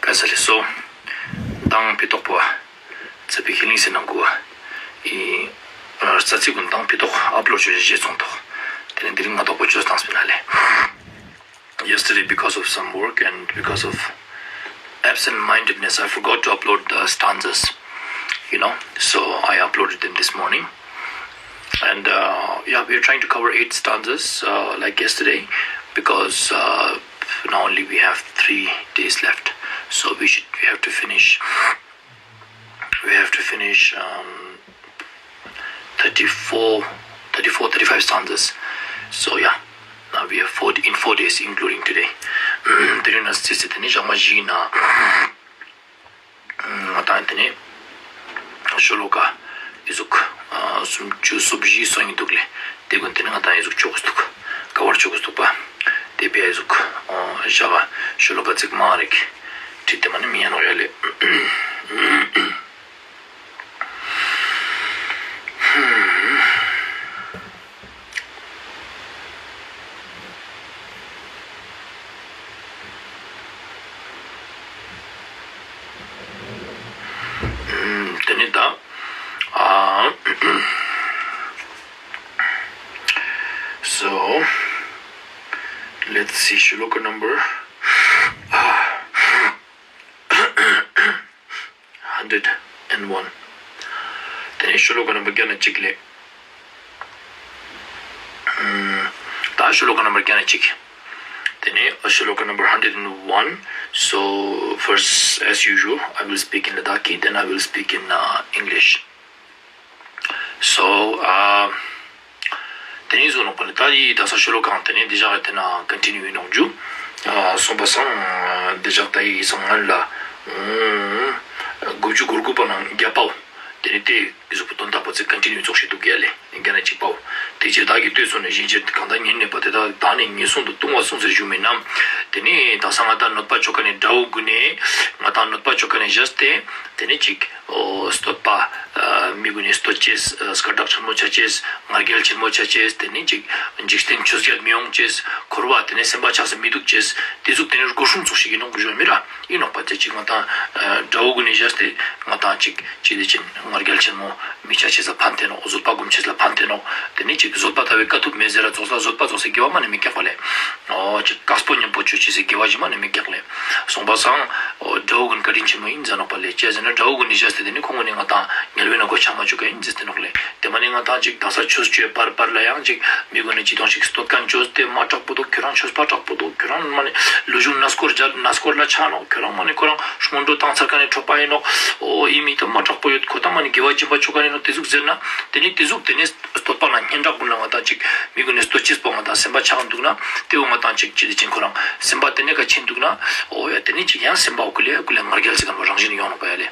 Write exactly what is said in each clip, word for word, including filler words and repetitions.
པ་ས་ལེ་སོ། མདང་ཕི་ཏོག་པོ་ཚེ་པའི་ཧི་ལིང་སི་ནང་གོ་ཨི་རྩ་ཚིག་གུན་མདང་ཕི་ཏོག་ཨབ་ལོཌ་ཅོ་ཅེས་ཅེས་ཚོང་ཐོག་ཏེ་ནེ་དེ་རིང་ང་ཏོག་པོ་ཅོས་ཏང་སྤེ་ན་ལེ། Yesterday, because of some work and because of absent-mindedness, I forgot to upload the stanzas, you know, so I uploaded them this morning. And uh, yeah, we are trying to cover eight stanzas uh, like yesterday because uh, now only we have three days left. So we should, we have to finish, we have to finish um, thirty-four, thirty-four, thirty-five stanzas. So yeah, now we have four, in four days, including today. དེ་རིང་ན་སི་སི་ཏེ་ནེ་ཞག་མ་བཞི་ན། ང་ཏང་ཏེ་ནེ་ཤོ་ལོ་ཀ་ཨི་ཟུག་སུམ་ཅུ་སོ་བཞི་སོང་ཡིན་དུག་ལེ། ཏེ་གུན་ཏེ་ནེ་ང་ཏང་ཨི་ཟུག་ཅོ་གོས་དུག་ཀ་བར་ཅོ་གོས་དུག་པ། ཏེ་བོའེ་ཨི་ཟུག་ཞག་ཤོ་ལོ་ཀ་ཚིག་མང་རིག་བྲིས་ཏེ་མ་ནེ་མི་ཡ་ནོག་ཡ་ལེ། ཏེ་ནེ་ད་ཨ། So let's see, ཤོ་ལོ་ཀ་number hundred and one. ཏེ་ནེ་ཤོ་ལོ་ཀ་ནམ་བར་བརྒྱ་ན་གཅིག་ལེ། ད་ཤོ་ལོ་ཀ་ནམ་བར་བརྒྱ་ན་གཅིག་ཏེ་ནེ་ཤོ་ལོ་ཀ་number hundred and one. So first, as usual, I will speak in Ladakhi, then I will speak in uh, English. So uh, ཏེ་ནེ་ཟོ་ནོག་པ་ལེ། ད་ཡི་ད་ས་ཤོ་ལོ་ཀ་ཏེ་ནེ་ཏེ་ཞག་ཏེ་ན་ཀོན་ཊི་ནིའུ་ཡིན་ནོག་ཇུ། སོང་པ་སང་ཏེ་ཞག་ད་ཡི་སང་ང་ལ་དགུ་བཅུ་གོ་དགུ་པ་ནང་བརྒྱ་པའོ། ཏེ་ནེ་ཏེ་ཟུག་པོ་དོན་དག་པོ་ཚིག་ཀོན་ཊི་ནིའུ་ཙོགས་ཤིག་དུག་ཡ་ལེ། བརྒྱ་ན་གཅིག་པའོ། ཏེ་ཅི་ད་གི་ལྟོས་སོང་ནེ་གཞན་ཅི་གང་ད་ཉན་ནེ་པ་ཏེ་ད་ད་ནེ་ངེས་སོང་དུ་ལྟུང་བ་སོང་ཟེར་ཞུ་མེད་ནམ། ཏེ་ནེ་ད་ས་ང་ཏང་གནོད་པ་ཅོ་ཁན་ནི་དགྲ་བོ་གུན་ནེ་ང་ཏང་གནོད་པ་ཅོ་ཁན་ནི་བཞག་སྟེ་ཏེ་ནེ་ཅིག་ཨོ་བསྟོད་པ། ཨ་མི་གུན་ནི་བསྟོད་ཅེས། ཨ་སྐད་གྲགས་ཆེན་མོ་ཆ་ཅེས། ང་རྒྱལ་ཆེན་མོ་ཆ་ཅེས། ཏེ་ནེ་ཅིག་འཇིག་རྟེན་ཆོས་བརྒྱད་མི་ཡོང་ཅེས། འཁོར་བ་ཏེ་ནེ་སེམས་པ་ཆགས་སེ་མི་དུག་ཅེས། ཏེ་ཟུག་ཏེ་ནེ་སྒོ་སྲུང་ཙོགས་ཤིག་ཨིན་ནོག་གུ་ཞོན་མི་ར་ཨིན་ནོག་པ། ཏེ་ཅིག་ང་ཏང་ཨ་དགྲ་བོ་གུན་ནི་བཞག་སྟེ་ང་ཏང་ཅིག་ཅི་ཏེ་ཅིག་ང་རྒྱལ་ཆེན་མོ་མི་ཆ་ཅེས་ལ་ཕན་ཐེ་ནོག་བཟོད་པ་སྒོམ་ཅེས་ལ་ཕན་ཐེ་ནོག་ཏེ་ནེ་ཅིག་བཟོད་པ་ལྟ་བའི་དཀའ་ཐུབ་མེད་ཟེར་ར་ཙོགས་ལ་བཟོད་པ་ཙོགས་སི་དགེ་བ་མ་ནེ་མི་ཀྱག་པ་ལེ། ཨོ་ཅིག་དཀའ་སྤོ་ཉམ་པོ་ཅོ་ཅེས་སི་དགེ་བ་ཞིག་མ་ནེ་མི་ཀྱག་ལེ། སོང་པ་སང་ཨོ་དགྲ་བོ་གུན་བཀའ་དྲིན་ཆེན་མོ་ཨིན་ཟེར་ནོག་པ་ལེ། ཅི་ཟེར་ན་དགྲ་བོ་གུན་ནི་བཞག་སྟེ་ཏེ་ནེ་ཁོང་གུན་ནི་ང་ཏང་དམྱལ་བའི་ནང་ངོ་ཆ་མ་ཅུག་ག་ཨིན་ཟེར་ཏེ་ནོག་ལེ། ཏེ་མ་ནེ་ང་ཏང་ཅིག་ད་ས་ཆོས་ཅོ་བའི་བར་བར་ལ་ཡང་ཅིག་མི་གུན་ནི་ཅི་དང་ཅིག་བསྟོད་ཁན་ཅོས་ཏེ་མ་དྲག་པོ་དུག་ཁྱོ་རང་ཆོས་པ་དྲག་པོ་དུག་ཁྱོ་རང་མ་ནེ་ལུས་སྦྱོང་གནས་སྐོར་རྒྱལ་གནས་སྐོར་ལ་ཆ་ནོག་ཁྱོ་རང་མ་ནེ་ཁོ་རང་སྔོན་འགྲོ་བཏང་ཚར་ཁན་ནི་འཕྲོག་པ་ཨིན་ནོག་ཨོ་ཨི་མི་ད་མ་དྲག་པོ་ཡོད་ཁོ་ད་མ་ནེ་དགེ་བ་སྦྱིན་པ་ཅོ་ཁན་ཨིན་ནོག་ཏེ་ཟུག་ཟེར་ན་ཏེ་ནེ་ཏེ་ཟུག་ཏེ་ནེ་བསྟོད་པ་ན་སྙན་གྲགས་གུན་ལ་ང་ཏང་ཅིག་མི་གུན་ནི་བསྟོད་ཅེས་པོ་ང་ཏང་སེམས་པ་ཆགས་དུག་ན་ཏེ་བོ་ང་ཏང་ཅིག་ཅི་ཏེ་ཅིག་ཁོ་རང་སེམས་པ་ཏེ་ནེ་ཀ་ཆེན་དུག་ན་ཨོ་ཡ་ཏེ་ནེ་ཅིག་ཡང་སེམས་པ་འོ་ཀུ་ལེ་ཀུ་ལེ་ང་རྒྱལ་ཟེར་ཁན་བོ་རང་བཞིན་ཡོང་ནོག་པ་ཡ་ལེ།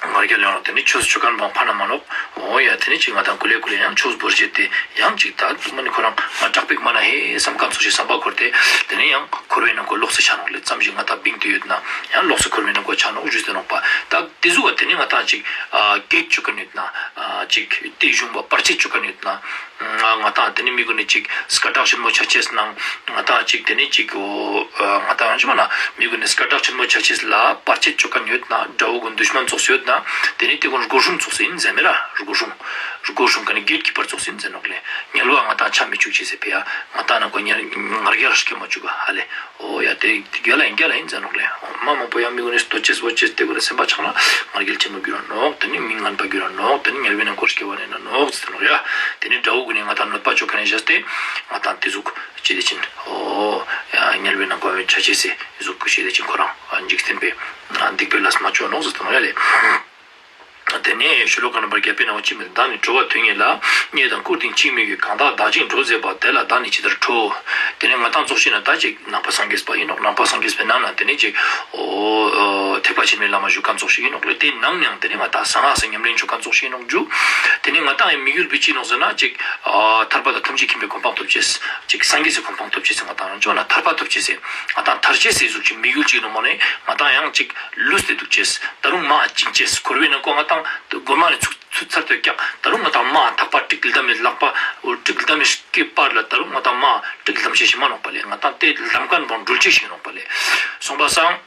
ང་རྒྱལ་ཡོང་ཏེ་ནེ་ཆོས་ཅོ་ཁན་བོ་ཕན་མ་ནོག་ཨོ་ཡ་ཏེ་ནེ་ཅིག་ང་ཏང་ཀུ་ལེ་ཀུ་ལེ་ཡང་ཆོས་བོར་ཅེས་ཏེ་ཡང་ཅིག་ད་མ་ནེ་ཁོ་རང་ང་དྲག་པིག་མ་ན་ཧེ་སམ་ཁན་ཙོགས་ཤིག་སམ་པ་ཁོར་ཏེ་ཏེ་ནེ་ཡང་འཁོར་བའི་ནང་ངོ་ལོག་སེ་ཆ་ནོག་ལེ། ཙམ་ཞིག་ང་ཏང་བིང་ཏེ་ཡོད་ན་ཡང་ལོག་སེ་འཁོར་བའི་ནང་ངོ་ཆ་ནོག་ཞུས་ཏེ་ནོག་པ། ད་ཏེ་ཟུག་པ་ཏེ་ནེ་ང་ཏང་ཅིག་ཨ་གེགས་ཅོ་ཁན་ཡོད་ན་ཨ་ཅིག་ཏེ་གཞུང་པ་བར་ཆད་ཅོ་ཁན་ཡོད་ན་ང་ཏང་ཏེ་ནེ་མི་གུན་ནི་ཅིག་སྐད་གྲགས་ཆེན་མོ་ཆ་ཅེས་ནང་ང་ཏང་ཅིག་ཏེ་ནེ་ཅིག་ཨོ་ང་ཏང་ཅི་མ་ན་མི་གུན་ནི་སྐད་གྲགས་ཆེན་མོ་ཆ་ཅེས་ལ་བར་ཆད་ཅོ་ཁན་ཡོད་ན་དགྲ་བོ་གུན་དུཤ་མན་ཙོགས་ཡོད་ན་ཏེ་ནེ་ཏེ་གུན་སྒོ་སྲུང་ཙོགས་སེ་ཨིན་ཟེར་མེད་ར། སྒོ་སྲུང་སྒོ་སྲུང་ཁན་ནི་གེཊ་ཀི་པར་ཙོགས་སེ་ཨིན་ཟེར་ནོག་ལེ། དམྱལ་བ་ང་ཏང་ཆ་མི་ཅུག་ཅེས་སི་ཕི་ཡ་ང་ཏང་ནང་ཁོ་ང་རྒྱལ་སྐྱེ་མ་ཅུག་ག་ཧ་ལེ། ཨོ་ཡ་ཏེ་རྒྱལ་ལ་ཨིན་རྒྱལ་ལ་ཨིན་ཟེར་ནོག་ལེ། མ་མང་པོ་ཡང་མི་གུན་ནི་བསྟོད་ཅེས་བོར་ཅེས་ཏེ་གུན་ལ་སེམས་པ་ཆགས་ན་ང་རྒྱལ་ཆེན་མོ་གྱུར་ར་ནོག་ཏེ་ནེ་མི་ངན་པ་གྱུར་ར་ནོག་ཏེ་ནེ་དམྱལ་བའི་ནང་ངོ་སྐྱེ་བ་ནེ་ན་ནོག་ཟེར་ནོག་ཡ། ཏེ་ནེ་དགྲ་བོ་གུན་ནི་ང་ཏང་གནོད་པ་ཅོ་ཁན་ནི་བཞག་སྟེ་ང་ཏང་ཏེ་ཟུག་ཅི་ཏེ་ཅིག་ཨོ་ཡ་དམྱལ་བའི་ནང་ངོ་ཆ་ཅེས་སི་ཟུག་ཅི་ཏེ་ཅིག་ཁོ་རང་འཇིག་རྟེན་པའི་སྡིག་པའི་ལས་མ་ཅོ་ནོག་ཟེར་ཏེ་ནོག་ཡ་ལེ། ཏེ་ནེ་ཤོ་ལོ་ཀ་ནམ་བར་བརྒྱ་པའི་ནང་ཅི་མེད། བདག་ནི་ཁྲོ་བ་དོན་གཉེར་ལ། རྙེད་དང་བཀུར་སྟིའང་ཅིས་མི་གུས། གང་དག་བདག་ཅིང་འགྲོགས་མཛད་པ། དེ་ལ་བདག་ནི་ཇི་ལྟར་ཁྲོ། ཏེ་ནེ་ང་ཏང་ཙོགས་ཤིག་ན་ད་ཅིག་ནང་པ་སངས་རྒྱས་པ་ཨིན་ནོག་ནང་པ་སངས་རྒྱས་པའི་ནང་ན་ཏེ་ནེ་ཅིག་ཨོ་ཐེག་པ་ཆེན་པོའི་ལམ་ཞུ་ཁན་ཙོགས་ཤིག་ཨིན་ནོག་ལེ། ཏེའི་ནང་ནའང་ཏེ་ནེ་ང་ཏང་གསང་སྔགས་སི་ཉམས་ལེན་ཅོ་ཁན་ཙོགས་ཤིག་ཨིན་ནོག་ཇུ། ཏེ་ནེ་ང་ཏང་ངི་དམིགས་ཡུལ་བོ་ཅི་ཨིན་ནོག་ཟེར་ན་ཅིག་ཨ་ཐར་པ་དང་ཐམས་ཅད་མཁྱེན་པའི་གོ་འཕང་ཐོབ་ཅེས། ཅིག་སངས་རྒྱས་སི་གོ་འཕང་ཐོབ་ཅེས་སི་ང་ཏང་རང་ཅོ་ན་ཐར་པ་ཐོབ་ཅེས་སི་ང་ཏང་ཐར་ཅེས་སི་ཟུག་ཅིག་དམིགས་ཡུལ་ཅིག་ཨིན་ནོག་མ་ནེ་ང་ཏང་ཡང་ཅིག་ལུས་ཏེ་དུག་ཅེས། ད་རུང་མ་བཅིངས་ཅེས། འཁོར་བའི་ནང་ངོ་ང་ཏང་གོ་མ་ནེ་ཚུགས་ཚུད་ཚར་ཏེ་ཀྱག་ད་རུང་ང་ཏང་མ་ཐག་པ་ཀྲིག་ལྡམ་མེ་ལག་པ་འོ་ཀྲིག་ལྡམ་མེ་སྐེ་པར་ལ་ད་རུང་ང་ཏང་མ་ཀྲིག་ལྡམ་ཅེས་ཤིག་མ་ནོག་པ་ལེ། ང་ཏང་ཏེ་ལྡམ་ཁན་བོ་འགྲུལ་ཅེས་ཤིག་ནོག་པ་ལེ། སོང་པ་སང་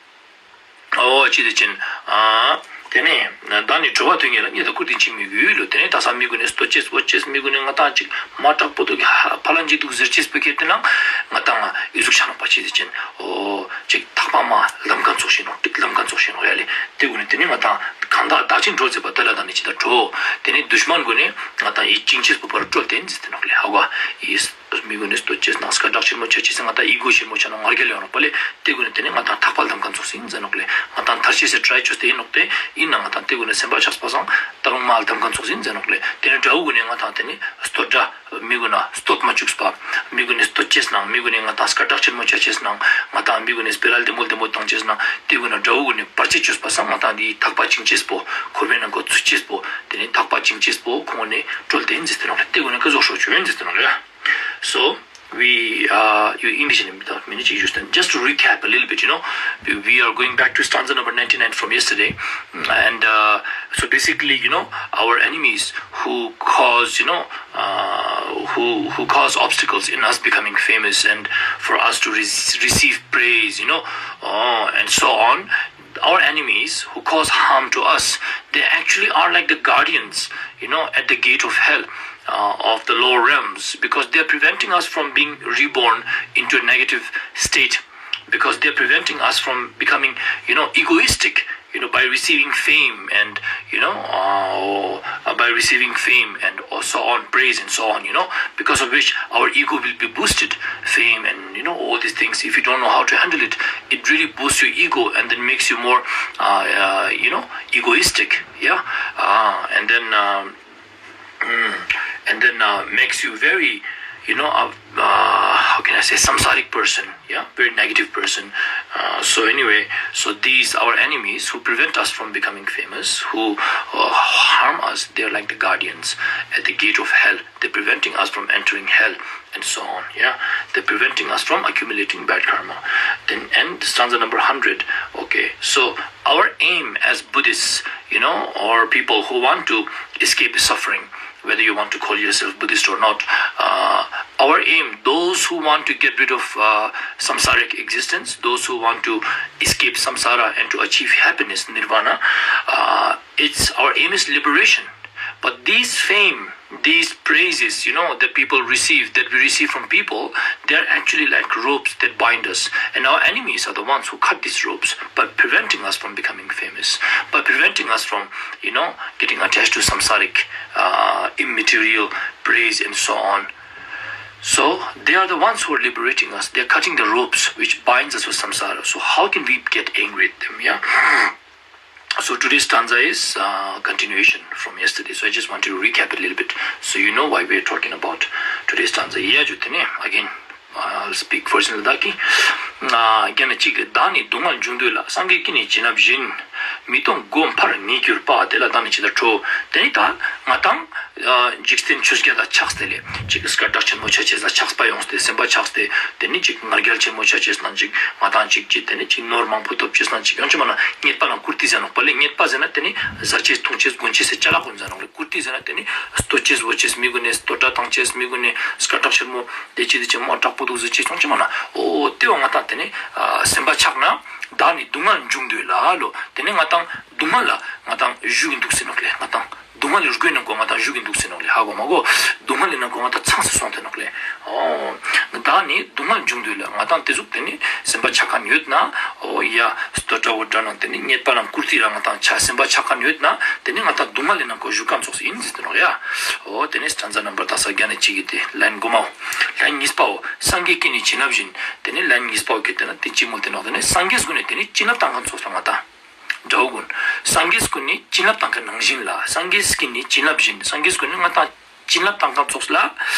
འོ་ཅི་དེ་ཅན། ཨ་དེ་ནས་བདག་ནི་འགྲོ་བ་དོན་གཉེར་ལ། རྙེད་དང་བཀུར་སྟི་འཆི་མེད་རྒྱུ་ཡོད་ལོ། དེ་ནས་ད་ས་མི་གུན་ནི་བསྟོད་ཅེས་འོ་ཅེས། མི་གུན་ནི་ང་ཏང་ཅིག་མ་དྲག་པོ་དུག་ཧ་ཕ་ལ་འཇིགས་དུག་ཟེར་ཅེས་པོ་ཁྱེར་ཏེ་ན་ང་ཏང་ཨི་ཟུག་ཆ་ནོག་པ། ཅི་དེ་ཅན་འོ་ཅིག་ཐག་པ་མ་ལམ་ཁ་ཚོགས་ཤིག་ནོག། ལམ་ཁ་ཚོགས་ཤིག་ནོག་ཡ་ལེ། དེ་གུན་ནི་དེ་ནས་ང་ཏང་གང་དག་བདག་ཅིག་འགྲོ་མཛད་པ། དེ་ལ་བདག་ནི་ཇི་ལྟར་འགྲོ། དེ་ནས་དུཤ་མན་གུན་ནི་ང་ཏང་ཡིད་བཅིངས་ཅེས་པོ་བར་བཀྲོལ་ཏེ་ཟེར་ཏེ་ནོག་ལེ། ཧ་གོ། ཡིད་མི་གུན་ནི་བསྟོད་ཅེས་ནང་སྐད་གྲགས་ཆེན་མོ་ཆ་ཅེས་ང་ཏང་ཨི་གོ་ཆེན་མོ་ཆ་ནོག། ང་རྒྱལ་ཡོང་ནོག་པ་ལེ། དེ་གུན་ནི་དེ་ནས་ང་ཏང་ཐག་པ་ལམ་ཁ་ཚོགས་ཟིན་ཟེར་ནོག་ལེ། ང་ཏང་ཐར་ཅེས་སི་ཊྲའི་ཅོས་ཏེ་ཨིན་ནོག་སྟེ། ཨིན་ན་ང་ཏང་དེ་གུན་ནི་སེམས་པ་ཆགས་པ་སང་ད་རུང་མ་ལམ་ཁ་ཚོགས་ཟིན་ཟེར་ནོག་ལེ། དེ་ནས་དགྲ་བོ་གུན་ནི་ང་ཏང་དེ་ནས་བསྟོད་སྒྲ་མི་གུན་ན་བསྟོད་མ་བཅུག་པ། མི་གུན་ནི་བསྟོད་ཅེས་ནང་། མི་གུན་ནི་ང་ཏང་སྐད་གྲགས་ཆེན་མོ་ཆ་ཅེས་ནང་། ང་ཏང་མི་གུན་ནི་སྤེ་ར་ལྡེ་མོ་ལྡེ་མོ་བཏང་ཅེས་ནང་། དེ་གུན་ནི་དགྲ་བོ་གུན་ནི་བར་ཆད་ཅོས་པ་སང་ང་ཏང་དེའི་ཐག་པ་བཅིངས་ཅེས་པོ། འཁོར་བའི་ནང་ངོ་ཚུད་ཅེས་པོ། དེ་ནས་ཐག་པ་བཅིངས་ཅེས་པོ་ཁོང་ནི་བཀྲོལ་ཏེ་ཨིན་ཟེར་ཏེ་ནོག་ལེ། དེ་གུན་ནི་ཀ་ཟུག་ཤོ་ཆུ་ཨིན་ཟེར་ཏེ་ནོག་ལེ། So, we, uh, you English in a minute, just to recap a little bit, you know, we are going back to stanza number ninety-nine from yesterday. And uh, so basically, you know, our enemies who cause, you know, uh, who, who cause obstacles in us becoming famous and for us to re- receive praise, you know, uh, and so on, our enemies who cause harm to us, they actually are like the guardians, you know, at the gate of hell, uh, of the lower realms, because they are preventing us from being reborn into a negative state, because they are preventing us from becoming, you know, egoistic, you know, by receiving fame and, you know, uh, by receiving fame and so on, praise and so on, you know, because of which our ego will be boosted. Fame and, you know, all these things, if you don't know how to handle it, it really boosts your ego and then makes you more, uh, uh, you know, egoistic. Yeah. Uh, and then um, mm, and then uh, makes you very, you know, uh, uh, how can I say, samsaric person. Yeah, very negative person. Uh, so anyway, so these our enemies who prevent us from becoming famous, who uh, harm us, they're like the guardians at the gate of hell. They're preventing us from entering hell and so on. Yeah, they're preventing us from accumulating bad karma. Then, and stanza number hundred. Okay, so our aim as Buddhists, you know, or people who want to escape suffering, whether you want to call yourself Buddhist or not, uh, our aim, those who want to get rid of uh, samsaric existence, those who want to escape samsara and to achieve happiness, nirvana, uh, it's our aim is liberation. But these fame, these praises, you know, that people receive, that we receive from people, they're actually like ropes that bind us. And our enemies are the ones who cut these ropes by preventing us from becoming famous, by preventing us from, you know, getting attached to samsaric, uh, immaterial praise and so on. So they are the ones who are liberating us. They're cutting the ropes which binds us with samsara. So how can we get angry at them? Yeah. So today's stanza is uh, continuation from yesterday. So I just want to recap it a little bit so you know why we are talking about today's stanza. Yeah, ju tene, again, I'll speak first in Ladakhi. རྒྱ་ནི་གཅིག་གི་བདག་ནི་སྡུག་བསྔལ་འབྱུང་འདོད་ལ། སངས་རྒྱས་ཀྱིས་ནི་བྱིན་རླབས་བཞིན། མི་གཏོང་སྒོ་འཕར་ཉིད་གྱུར་པ། དེ་ལ་བདག་ནི་ཇི་ལྟར་ཁྲོ། དེ་ནི་ད་ང་དང་འཇིག་རྟེན་ཆོས་བརྒྱད་ལ་ཆགས་ཏེ་ལེ། གཅིག་སྐད་གྲགས་ཆེན་མོ་ཆ་ཅེས་ལ་ཆགས་པ་ཡོངས་ཏེ་སེམས་པ་ཆགས་ཏེ། དེ་ནི་གཅིག་ང་རྒྱལ་ཆེན་མོ་ཆ་ཅེས་ན་གཅིག་ང་དང་གཅིག་གཅིག་དེ་ནི་གཅིག་ནོར་མང་པོ་ཐོབ་ཅེས་ན་གཅིག་ཡོང་ཅེས་མ་ན་རྙེད་པ་ན་བཀུར་སྟི་ཟེར་ནོག་པ་ལེ། རྙེད་པ་ཟེར་ན་དེ་ནི་ཟ་ཅེས་འཐུང་ཅེས་གོན་ཅེས་སི་ཅ་ལག་གུན་ཟེར་ནོག་ལེ། བཀུར་སྟི་ཟེར་ན་དེ་ནི་བསྟོད་ཅེས་འོ་ཅེས་མི་གུན་ནི་བསྟོད་སྒྲ་བཏང་ཅེས་མི་གུན་ནི་སྐད་གྲགས་ཆེན་མོ་དེ་ཅི་དེ་ཅི་མ་དྲག་པོ་འདུག་ཟེར་ཅེས་ཡོང་ཅེས་མ་ན། འོ་དེ་བོ་ང་དང་དེ་ནི་སེམས་པ་ཆགས་ན་བདག་ནི་སྡུག་བསྔལ་འབྱུང་འདོད་ལ་ལོ། དེ་ནི་ང་དང་སྡུག་བསྔལ་ལ་ང་དང་ཞུགས་ཀྱིན་འདུག་ཟེར་ནོག་ལེ། ང་དང་སྡུག་བསྔལ་ལ་རྒོལ་ནང་ཀོ་ང་དང་ཞུགས་ཀྱིན་འདུག་ཟེར་ནོག་ལེ། ཧ་གོ་མ་གོ། སྡུག་བསྔལ་ལ་ནང་ཀོ་ང་དང་ཚང་སེ་སོང་སྟེ་ནོག་ལེ། འོ། བདག་ནི་སྡུག་བསྔལ་འབྱུང་འདོད་ལ། ང་དང་དེ་ཟུག་དེ་ནི་སེམས་པ་ཆགས་མཁན་ཡོད་ན། འོ་ཡ། བསྟོད་སྒྲ་འོ་སྒྲ་ནང་དེ་ནི་རྙེད་པ་ནང་བཀུར་སྟི་ར་ང་དང་ཆ་སེམས་པ་ཆགས་མཁན་ཡོད་ན། དེ་ནི་ང་དང་སྡུག་བསྔལ་ལ་ནང་ཀོ་ཞུགས་མཁན་ཙོགས་ཡིན་ཟེར་ཏེ་ནོག་ཡ། འོ་དེ་ནི་སྟན་ཛ་རྣམ་པར་དག་ས་རྒྱ་ནི་གཅིག་གི་དེ་ལན་གོ་མའོ། ལན་གཉིས་པའོ། སངས་རྒྱས་ཀྱིས་ནི་བྱིན་རླབས་བཞིན། དེ་ནི་ལན་གཉིས་པའོ་གི་དེ་ན་དེ་ཅི་མོལ་ཏེ་ནོག་དེ་ནི་སངས་རྒྱས་གུན་ནི་དེ་ནི་བྱིན་རླབས་བཏང་མཁན་ཙོགས་ལ་ང་དང་དགྲ་བོ་གུན། སངས་རྒྱས་གུན་ནི་བྱིན་རླབས་བཏང་མཁན་ནང་བཞིན་ལ། སངས་རྒྱས་ཀྱིས་ནི་བྱིན་རླབས་བཞིན། སངས་རྒྱས་གུན་ནི་ང་དང་བྱིན་རླབས་བཏང་མཁན་ཙོགས་ལ།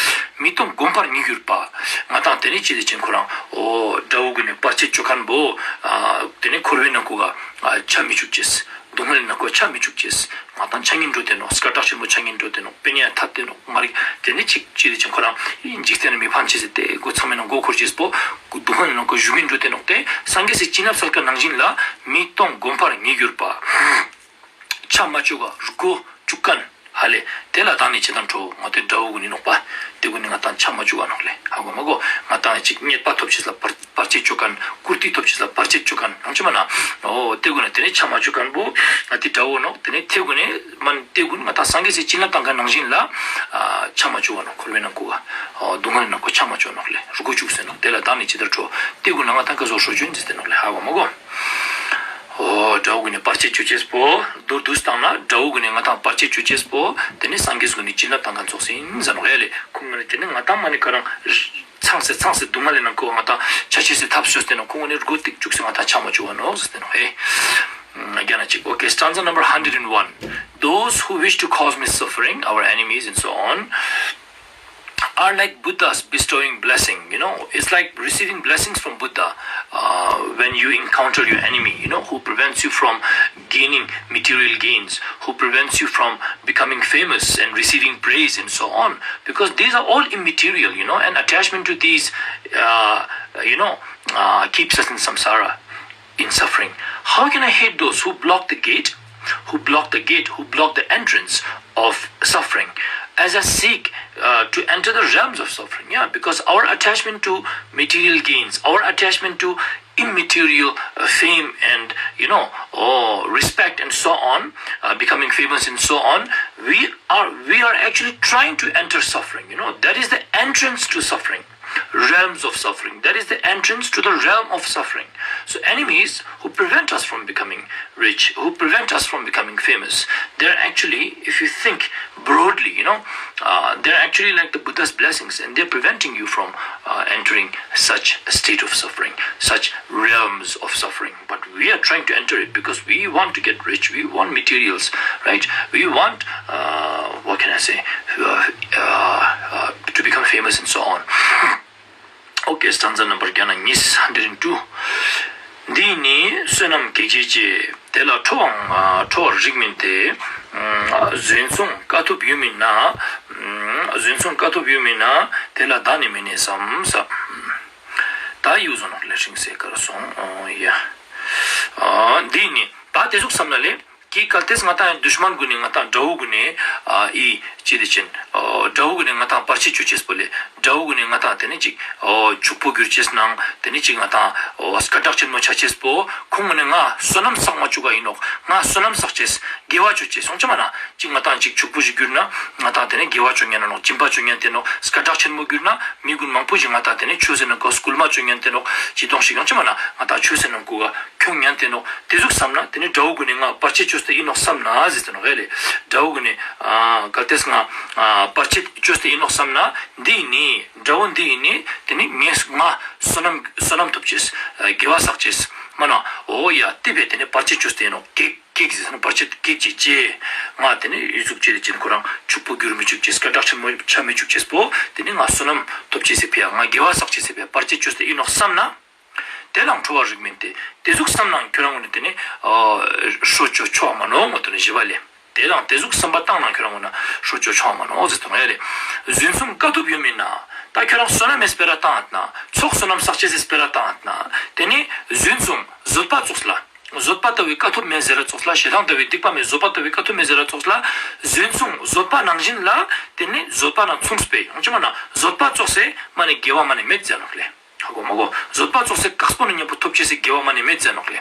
མི་གཏོང་སྒོ་འཕར་ཉིད་གྱུར་པ། ང་དང་དེ་ནི་ཅི་དེ་ཅན་ཁོ་རང་འོ་དགྲ་བོ་གུན་ནི་བར་ཆད་ཅོ་མཁན་བོ། དེ་ནི་འཁོར་བའི་ནང་ཀོ་ག་ཆ་མི་བཅུག་ཅེས། སྡུག་བསྔལ་ནང་ཀོ་ཆ་མི་བཅུག་ཅེས། ང་དང་ཆ་ཉན་འགྲོ་དེ་ནོག། སྐད་གྲགས་ཆེན་མོ་ཆ་ཉན་འགྲོ་དེ་ནོག། པེ་ནེ་ཡ་ཐད་དེ་ནོག། མ་རིག་དེ་ནི་ཅིག་ཅི་དེ་ཅན་ཁོ་རང་འཇིག་རྟེན་ནི་མི་ཕན་ཅེས་ཟེར་ཏེ་སྒོ་ཚང་མའི་ནང་མགོ་འཁོར་ཅེས་པོ། སྡུག་བསྔལ་ནང་ཀོ་ཞུགས་ཀྱིན་འགྲོ་དེ་ནོག། དེ་སངས་རྒྱས་སི་བྱིན་རླབས་སལ་མཁན་ནང་བཞིན་ལ། མི་གཏོང་སྒོ་འཕར་ཉིད་གྱུར་པ། ཆ་མ་བཅུག་ག་སྒོ་བཅུག་མཁན་ཧ་ལེ། དེ་ལ་བདག་ནི་ཇི་ལྟར་ཁྲོ། ང་དང་དགྲ་བོ་གུན་ནི་ནོག་པ། དེ་གུན་ནི་ང་དང་ཆ་མ་བཅུག་ག་ནོག་ལེ། ཧ་གོ་མ་གོ། ང་དང་ཅིག་རྙེད་པ་ཐོབ་ཅེས་ལ་བར་ བར་ཆད་ཅོ་ཁན་བཀུར་སྟི་ཐོབ་ཅེས་ལ་བར་ཆད་ཅོ་ཁན་ནང་ཆེ་མ་ན། འོ་ཏེ་གུན་ནི་ཏེ་ནེ་ཆ་མ་ཅོ་ཁན་བོ་ང་ཏེ་དགྲ་བོ་ནོག། ཏེ་ནེ་ཏེ་གུན་ནི་མན་ཏེ་གུན་ང་ཏང་སངས་རྒྱས་སི་བྱིན་རླབས་བཏང་ཁན་ནང་བཞིན་ལ་ཆ་མ་ཅོ་བ་ནོག། འཁོར་བའི་ནང་ཀུ་བ་སྡུག་བསྔལ་ནང་ཀུ་ཆ་མ་ཅོ་ནོག་ལེ། རུ་གོ་ཅུག་སེ་ནོག། ཏེ་ལ་བདག་ནི་ཇི་ལྟར་ཁྲོ། ཏེ་གུན་ན་ང་ཏང་ཀ་ཟོ་ཧྲོ་ཅུན་ཇི་སྟེ་ནོག་ལེ། ཧ་གོ་མ་གོ། འོ་དགྲ་བོ་གུན་ནི་བར་ཆད་ཅོ་ཅེས་པོ་མདོར་བསྡུས་བཏང་ན་དགྲ་བོ་གུན་ནི་ང་ཏང་བར་ཆད་ཅོ་ཅེས་པོ་ཏེ་ནེ་སངས་རྒྱས་གུན་ནི་བྱིན་རླབས་བཏང་ཁན་ཙོགས་ཨིན་ཟེར་ནོག་ཡ་ལེ། ཁོང་གུན་ནི་ཏེ་ནེ་ང་ཏང་མ་ནེ་ཁ་རང་ཚང་སེ་ཚང་སེ་སྡུག་བསྔལ་ལི་ནང་ཀུ་ང་ཏང་ཆ་ཅེས་སི་ཐབས་ཤོད་དེ་ནོག། ཁོང་གུན་ནི་རུ་གོ་ཏིག་ཅུག་སེ་ང་ཏང་ཆ་མ་ཅོ་བ་ནོག་ཟེར་ཏེ་ནོག་ཧེ། རྒྱ་ན་ཅིག། Okay, stanza number hundred and one. Those who wish to cause me suffering, our enemies and so on, are like Buddhas bestowing blessing. You know, it's like receiving blessings from Buddha uh, when you encounter your enemy, you know, who prevents you from gaining material gains, who prevents you from becoming famous and receiving praise and so on. Because these are all immaterial, you know, and attachment to these, uh, you know, uh, keeps us in samsara, in suffering. How can I hate those who block the gate, who block the gate, who block the entrance of suffering, as I seek uh, to enter the realms of suffering? Yeah, because our attachment to material gains, our attachment to immaterial uh, fame and, you know, oh, respect and so on, uh, becoming famous and so on, we are we are actually trying to enter suffering. You know, that is the entrance to suffering, realms of suffering. That is the entrance to the realm of suffering. So enemies who prevent us from becoming rich, who prevent us from becoming famous, they're actually, if you think broadly, you know, uh, they're actually like the Buddha's blessings, and they're preventing you from uh, entering such a state of suffering, such realms of suffering. But we are trying to enter it because we want to get rich, we want materials, right? We want, uh, what can I say, uh, uh, uh, to become famous and so on. Okay, stanza number རྒྱ་ན་གཉིས། Hundred and two. འདི་ནི་བསོད་ནམས་གེགས་བྱེད་ཅེས། དེ་ལ་ཁྲོ་བའང་ཁྲོ་བར་རིགས་མིན་ཏེ། བཟོད་མཚུངས་དཀའ་ཐུབ་ཡོད་མིན་ན། བཟོད་མཚུངས་དཀའ་ཐུབ་ཡོད་མིན་ན། དེ་ལ་བདག་ནི་མི་གནས་སམ་ས། ད་ཡུ་ཟོ་ནོག་ལེ། ཤིང་སེ་ཀར་སོང་། འོ་ཡ། འདི་ནི་ད་ཏེ་ཟུག་བསམ་ན་ལེ། ཀི་གལ་ཏེ་ང་ཏང་དུཤ་མན་གུན་ནི་ང་ཏང་དགྲ་བོ་གུན་ནི་ཨ་ཨི་ཅི་ཏེ་ཅན། དགྲ་བོ་གུན་ནི་ང་ཏང་བར་ཆད་ཅོ་ཅེས་པོ་ལེ། དགྲ་བོ་གུན་ནི་ང་ཏང་ཏེ་ནེ་ཅིག་ཕྱུག་པོ་གྱུར་ཅེས་ནང་ཏེ་ནེ་ཅིག་ང་ཏང་སྐད་གྲགས་ཆེན་མོ་ཆ་ཅེས་པོ་ཁོང་གུན་ནི་ང་བསོད་ནམས་བསགས་མ་ཅུག་ག་ཨིན་ནོག། ང་བསོད་ནམས་བསགས་ཅེས་དགེ་བ་ཅོ་ཅེས་སོང་ཅེ་མ་ན། ཅིག་ང་ཏང་ཅིག་ཕྱུག་པོ་ཞིག་གྱུར་ན་ང་ཏང་ཏེ་ནེ་དགེ་བ་ཅོ་ཉན་ནོག། སྦྱིན་པ་ཅོ་ཉན་ཏེ་ནོག། སྐད་གྲགས་ཆེན་མོ་གྱུར་ན་མི་གུན་མང་པོ་ཞིག་ང་ཏང་ཏེ་ནེ་ཆོས་སེ་ནང་ཀོ་སྐུལ་མ་ཅོ་ཉན་ཏེ་ནོག། ཅི་དོང་ཞིག་ཡོང་ཅེ་མ་ན་ང་ཏང་ཆོས་སེ་ནང་ཀོ་ག་ཁྱོང་ཉན་ཏེ་ནོག། ཏེ་ཟུག་བསམ་ན་ཏེ་ནེ་དགྲ་བོ་གུན་ནི་ང་བར་ཆད་ཅོས་ཏེ་ཨིན་ནོག་བསམ་ན་ཟེར་ཏེ་ནོག་ཧེ་ལེ། དགྲ་བོ་གུན་ནི་ཨ་གལ་ཏེ་ང་ཨ་བར་ཆད་ཅོས་ཏེ་ཨིན་ནོག་བསམ་ན་འདི་ནི་དགྲ་བོ་འདི་ནི་ཏེ་ནེ་ངས་ང་བསོད་ནམས་བསོད་ནམས་ཐོབ་ཅེས་དགེ་བ་བསགས་ཅེས་མ་ན། འོ་ཡ་ཏེ་བས་ཏེ་ནེ་བར་ཆད་ཅོས་ཏེ་ཨིན་ནོག། གེགས་གེགས་ཟེར་ན་བར་ཆད་གེགས་ཅིག་ཅེས། ང་ཏེ་ནེ་ཨི་ཟུག་ཅེས་ཏེ་ཅན་ཁོ་རང་ཕྱུག་པོ་གྱུར་མི་ཅུག་ཅེས། སྐད་གྲགས་ཆེན་མོ་ཆ་མི་ཅུག་ཅེས་པོ་ཏེ་ནེ་ང་བསོད་ནམས་ཐོབ་ཅེས་སི་ཕི་ཡ་ང་དགེ་བ་བསགས་ཅེས་སི་ཕི་ཡ་བར་ཆད་ཅོས་ཏེ་ཨིན་ནོག་བསམ་ན། དེ་ལའང་ཁྲོ་བར་རིགས་མིན་ཏེ། ཏེ་ཟུག་བསམ་ནའང་ཁྱོ་རང་ངོས་ནེ་ཏེ་ནེ་ཧྲོ་ཅོ་ཆོག་མ་ནོག་ངོ་། ཏེ་ནེ་ཞི་བ་ལེ། དེ་ལའང་ཏེ་ཟུག་བསམ་པ་བཏང་ནའང་ཁྱོ་རང་ངོས་ནེ་ཧྲོ་ཅོ་ཆོག་མ་ནོག་ཟེར་ཏེ་ནོག་ཡ་ལེ། བཟོད་མཚུངས་དཀའ་ཐུབ་ཡོད་མིན་ན། ད་ཁྱོ་རང་བསོད་ནམས་མེད་སྤེ་ར་བཏང་ང་ན། ཚོགས་བསོད་ནམས་བསགས་ཅེས་སི་སྤེ་ར་བཏང་ང་ན། ཏེ་ནེ་བཟོད་མཚུངས་བཟོད་པ་ཙོགས་ལ། བཟོད་པ་ལྟ་བུའི་དཀའ་ཐུབ་མེད་ཟེར་ར་ཙོགས་ལ། ཞེ་སྡང་ལྟ་བུའི་སྡིག་པ་མེད། བཟོད་པ་ལྟ་བུའི་དཀའ་ཐུབ་མེད་ཟེར་ར་ཙོགས་ལ། བཟོད་མཚུངས་བཟོད་པ་ནང་བཞིན་ལ། ཏེ་ནེ་བཟོད་པ་ནང་མཚུངས་པའི་ཡང་ཅི་མ་ན་བཟོད་པ་ཙོགས་སེ་མ་ནེ་དགེ་བ་མ་ནེ་མེད་ཟེར་ནོག་ལེ། ཧ་གོ་མ་གོ། བཟོད་པ་ཙོགས་སེ་དཀགས་པོ་ནེ་ཉམ་པོ་ཐོབ་ཅེས་སི་དགེ་བ་མ་ནེ་མེད་ཟེར་ནོག་ལེ།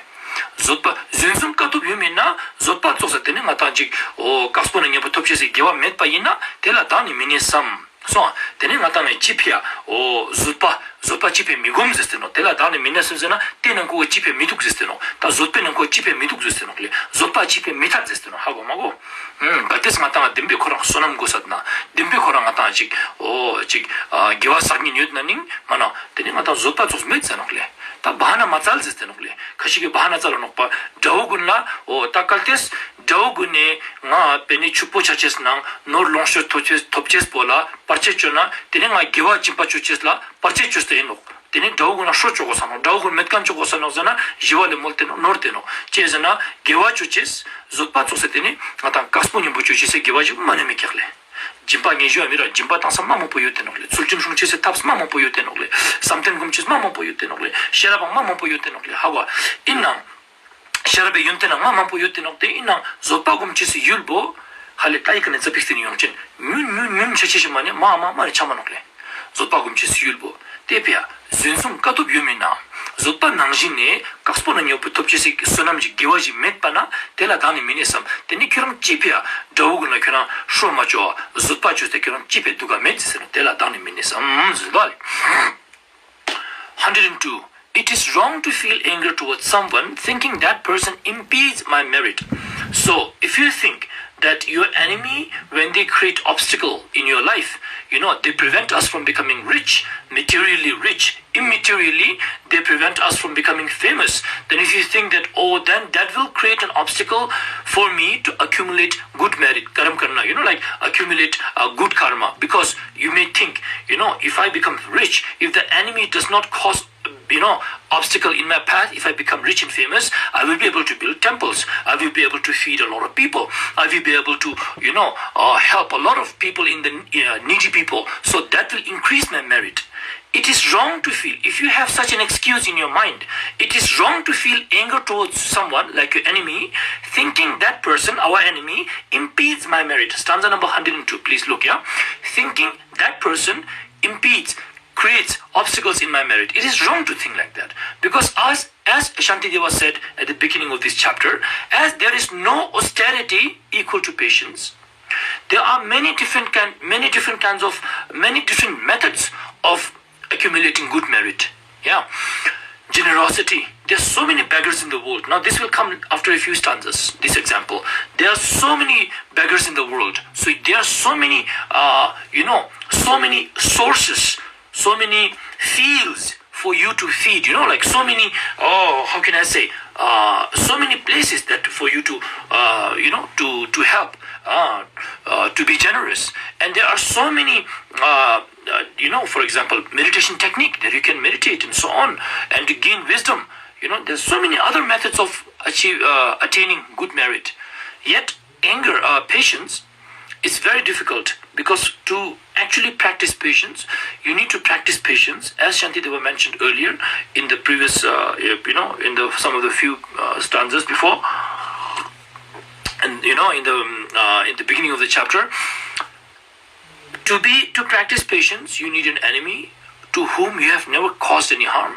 བཟོད་པ་བཟོད་མཚུངས་དཀའ་ཐུབ་ཡོད་མིན་ན། བཟོད་པ་ཙོགས་སེ་ཏེ་ནེ་ང་ཏང་ཅིག་འོ་དཀགས་པོ་ནེ་ཉམ་པོ་ཐོབ་ཅེས་སི་དགེ་བ་མེད་པ་ཨིན་ན། དེ་ལ་བདག་ནི་མི་གནས་སམ། སོང་། ཏེ་ནེ་ང་ཏང་ནི་ཅི་ཕི་ཡ་འོ་བཟོད་པ་བཟོད་པ་ཅི་ཕི་མི་སྒོམ་ཟེར་ཏེ་ནོག། དེ་ལ་བདག་ནི་མི་གནས་སམ་ཟེར་ན་ཏེ་ནང་ཁོ་ཅི་ཕི་མི་དུག་ཟེར་ཏེ་ནོག། ད་བཟོད་པའི་ནང་ཁོ་ཅི་ཕི་མི་དུག་ཟེར་ཏེ་ནོག་ལེ། བཟོད་པ་ཅི་ཕི་མི་ཐད་ཟེར་ཏེ་ནོག། ཧ་གོ་མ་གོ། ཨུམ། གལ་ཏེ་ང་ཏང་བདེན་པའི་ཁོ་རང་བསོད་ནམས་དགོས་ས་ན། བདེན་པའི་ཁོ་རང་ང་ཏང་ཅིག་འོ་ཅིག་ཨ་དགེ་བ་བསགས་ཉིན་ཡོད་ན་ནིང་མ་ན། ཏེ་ནེ་ང་ཏང་བཟོད་པ་ཙོགས་མེད་ཟེར་ནོག་ལེ། ད་བ་ཧ་ན་མ་ཙལ་ཟེར་ཏེ་ནོག་ལེ། ཁ་ཤིག་གི་བ་ཧ་ན་ཙལ་ལ་ནོག་པ། དགྲ་བོ་གུན་ལ་འོ་ད་གལ་ཏེ་དགྲ་བོ་གུན་ནི་ང་བེ་ནི་ཕྱུག་པོ་ཆ་ཅེས་ནང་ནོར་ལོངས་སྤྱོད་ཐོབ་ཅེས་ཐོབ་ཅེས་པོ་ལ་བར་ཆད་ཅོས་ན། ཏེ་ནེ་ང་དགེ་བ་སྦྱིན་པ་ཅོ་ཅེས་ལ་བར་ཆད་ཅོས་ཏེ་ཨིན་ནོག། ཏེ་ནེ་དགྲ་བོ་གུན་ལ་ཧྲོ་ཅོ་གོས་ས་ནོག། དགྲ་བོ་གུན་མེད་ཁན་ཅོ་གོས་ས་ནོག་ཟེར་ན་ཞི་བ་ལེ་མོལ་ཏེ་ནོག། ནོར་ཏེ་ནོག། ཅི་ཟེར་ན་དགེ་བ་ཅོ་ཅེས་བཟོད་པ་ཙོགས་སེ་ཏེ་ནེ་ང་ཏང་དཀགས་པོ་ཉམ་པོ་ཅོ་ཅེས་སི་དགེ་བ་ཞིག་མ་ནེ་མི་ཀྱག་ལེ། སྦྱིན་པ་ཉེ་ཞོ་ཡ་མི་ར་སྦྱིན་པ་བཏང་ས་མ་མང་པོ་ཡོད་དེ་ནོག་ལེ། ཚུལ་ཁྲིམས་སྲུང་ཅེས་སི་ཐབས་མ་མང་པོ་ཡོད་དེ་ནོག་ལེ། བསམ་གཏན་སྒོམ་ཅེས་མ་མང་པོ་ཡོད་དེ་ནོག་ལེ། ཤེས་རབ་མ་མང་པོ་ཡོད་དེ་ནོག་ལེ། ཧ་གོ། ཨིན་ནའང་ཤེས་རབ་པའི་ཡོན་ཏན་མ་མང་པོ་ཡོད་དེ་ནོག། ཏེ་ཨིན་ནའང་བཟོད་པ་སྒོམ་ཅེས་སི་ཡུལ་བོ་ཧ་ལེ་ད་ཡི་ཀ་ནེ་ཙ་པིག་སྟེ་ནེ་ཡོང་ཅན་ཉུན་ཉུན་ཉུན་ཆ་ཅེས་ཤིག་མ་ནེ་མ་མ་མ་ནེ་ཆ་མ་ནོག་ལེ། བཟོད་པ་སྒོམ་ཅེས་སི་ཡུལ་བོ། ཏེ་ཕི་ཡ་བཟོད་མཚུངས་དཀའ་ཐུབ་ཡོད་མིན་ན། ཞིན་ནེ་ཀགས་པོ་ནང་ཉོ་བོ་ཐོབ་ཅེས་སི་བསོད་ནམས་ཀྱི་དགེ་བ་ཞིག་མེད་པ་ན་ཏེ་ལ་དག་ནི་མི་ནེ་སམ། ཏེ་ནེ་ཁྱོ་རང་ཅི་ཕིའ་དགྲ་བོ་གུན་ལ་ཁྱོ་རང་ཤོ་མ་ཅོ་བ་ཟོད་པ་ཅོས་ཏེ་ཁྱོ་རང་ཅི་ཕིའ་དུག་ག་མེད་ཅེས་ཟེར་ན་ཏེ་ལ་དག་ནི་མི་ནེ་སམ་ཟེར་བ་ལེ། Hundred and two. It is wrong to feel anger towards someone thinking that person impedes my merit. So, if you think that your enemy, when they create obstacle in your life, you know, they prevent us from becoming rich, materially rich, immaterially, they prevent us from becoming famous, then if you think that, oh, then that will create an obstacle for me to accumulate good merit, karam karna, you know, like, accumulate uh, good karma. Because you may think, you know, if I become rich, if the enemy does not cause you know, obstacle in my path, if I become rich and famous, I will be able to build temples. I will be able to feed a lot of people. I will be able to, you know, uh, help a lot of people in the uh, needy people. So that will increase my merit. It is wrong to feel, if you have such an excuse in your mind, it is wrong to feel anger towards someone like your enemy, thinking that person, our enemy, impedes my merit. Stanza number hundred and two, please look here. Thinking that person impedes creates obstacles in my merit. It is wrong to think like that. Because as, as Shantideva said at the beginning of this chapter, as there is no austerity equal to patience, there are many different kind, many different kinds of, many different methods of accumulating good merit. Yeah. Generosity. There are so many beggars in the world. Now, this will come after a few stanzas, this example. There are so many beggars in the world. So, there are so many, uh, you know, so many sources, so many fields for you to feed, you know, like so many, oh, how can I say, uh, so many places that for you to, uh, you know, to, to help, uh, uh, to be generous. And there are so many, uh, uh, you know, for example, meditation technique that you can meditate and so on, and to gain wisdom. You know, there's so many other methods of achieve, uh, attaining good merit. Yet, anger, uh, patience, it's very difficult because to actually practice patience, you need to practice patience, as Shantideva mentioned earlier in the previous, uh, you know, in the some of the few uh, stanzas before, and you know, in the um, uh, in the beginning of the chapter. To be to practice patience, you need an enemy to whom you have never caused any harm.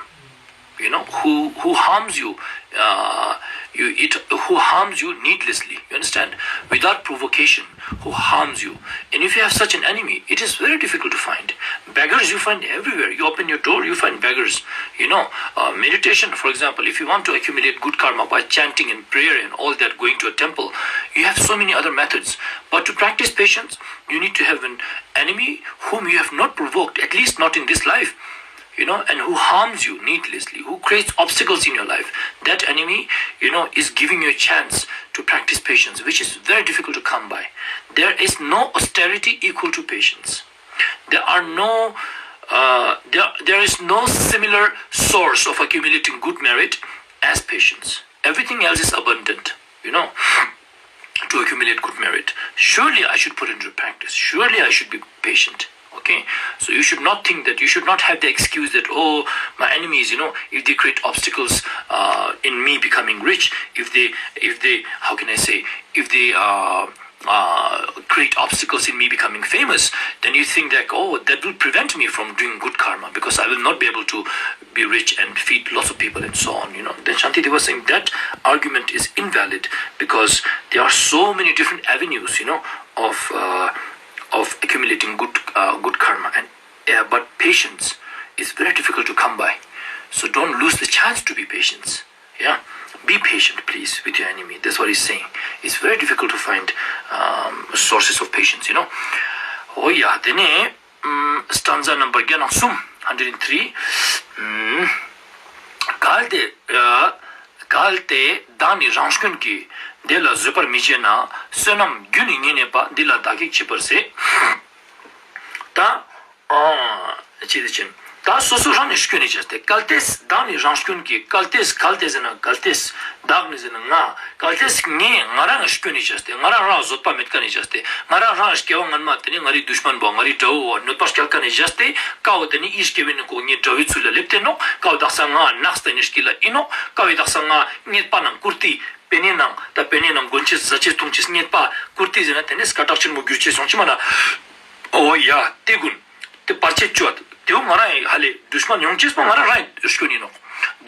You know, who who harms you, uh, you it who harms you needlessly. You understand? Without provocation, who harms you. And if you have such an enemy, it is very difficult to find. Beggars you find everywhere. You open your door, you find beggars. You know, uh, meditation, for example, if you want to accumulate good karma by chanting and prayer and all that, going to a temple, you have so many other methods. But to practice patience, you need to have an enemy whom you have not provoked, at least not in this life, you know, and who harms you needlessly, who creates obstacles in your life. That enemy, you know, is giving you a chance to practice patience, which is very difficult to come by. There is no austerity equal to patience. There are no, uh, there, there is no similar source of accumulating good merit as patience. Everything else is abundant, you know, to accumulate good merit. Surely I should put into practice. Surely I should be patient. Okay? So you should not think that, you should not have the excuse that, oh, my enemies, you know, if they create obstacles uh, in me becoming rich, if they, if they, how can I say, if they uh, uh, create obstacles in me becoming famous, then you think that, oh, that will prevent me from doing good karma because I will not be able to be rich and feed lots of people and so on, you know. Then Shantideva was saying that argument is invalid because there are so many different avenues, you know, of uh, of accumulating good uh, good karma, and uh, but patience is very difficult to come by. So don't lose the chance to be patient. Yeah, be patient, please, with your enemy. That's what he's saying. It's very difficult to find um, sources of patience, you know. Oh yeah, then um, stanza number གསུམ, hundred and three. གལ་ཏེ་གལ་ཏེ་བདག་ནི་རང་སྐྱོན་གྱིས། དེ་ལ་བཟོད་པར་མི་བྱེད་ན། བསོད་ནམས་རྒྱུ་ནི་ཉེར་གནས་པ། འདི་ལ་བདག་གེགས་བྱེད་པར་ཟད། ད་ཨ་ཅི་དེ་ཅན། ད་སོ་སོ་རང་ནི་སྐྱོན་ནི་བྱས་ཏེ། གལ་ཏེ་བདག་ནི་རང་སྐྱོན་གྱིས། གལ་ཏེ་གལ་ཏེ་ཟེར་ན་གལ་ཏེ། བདག་ནི་ཟེར་ན་ང་། གལ་ཏེ་ངས་ང་རང་སྐྱོན་ནི་བྱས་ཏེ། ང་རང་རང་བཟོད་པ་མེད་ཀ་ནི་བྱས་ཏེ། ང་རང་རང་སྐྱེ་བ་སྔན་མ་དེ་ནི་ང་རི་དུཤ་མན་བོ་ང་རི་དགྲ་བོ་བོ་གནོད་པ་སྐྱལ་ཀ་ནི་བྱས་ཏེ། ཀ་བོ་དེ་ནི་ཨི་སྐྱེ་བོའི་ནི་ཀོ་ངའི་དགྲ་བོའི་ཚུལ་ལ་སླེབས་ཏེ་ནོག། ཀ་བོ་དག་ས་ང་ནགས་དེ་ནི་སྐྱིད་ལ་ཨིན་ནོག། ཀ་བོ་དག་ས་ང་རྙེད་པ་ནང་བཀུར་སྟི། པེ་ནེ་ནང་ད་པེ་ནེ་ནང་གོན་ཆེས་ཟ་ཆེས་འཐུང་ཆེས་རྙེད་པ་བཀུར་སྟི་ཟེར་ན་དེ་ནི་སྐད་གྲགས་ཆེན་མོ་གྱུར་ཆེས་སོང་ཅི་མ་ན། འོ་ཡ་དེ་གུན་དེ་བར་ཆད་བཅོ་བ་དེ་བོ་ང་རང་ཧ་ལེ་དུཤ་མན་ཡོང་ཆེས་པོ་ང་རང་རང་སྐྱོན་ཨིན་ནོག།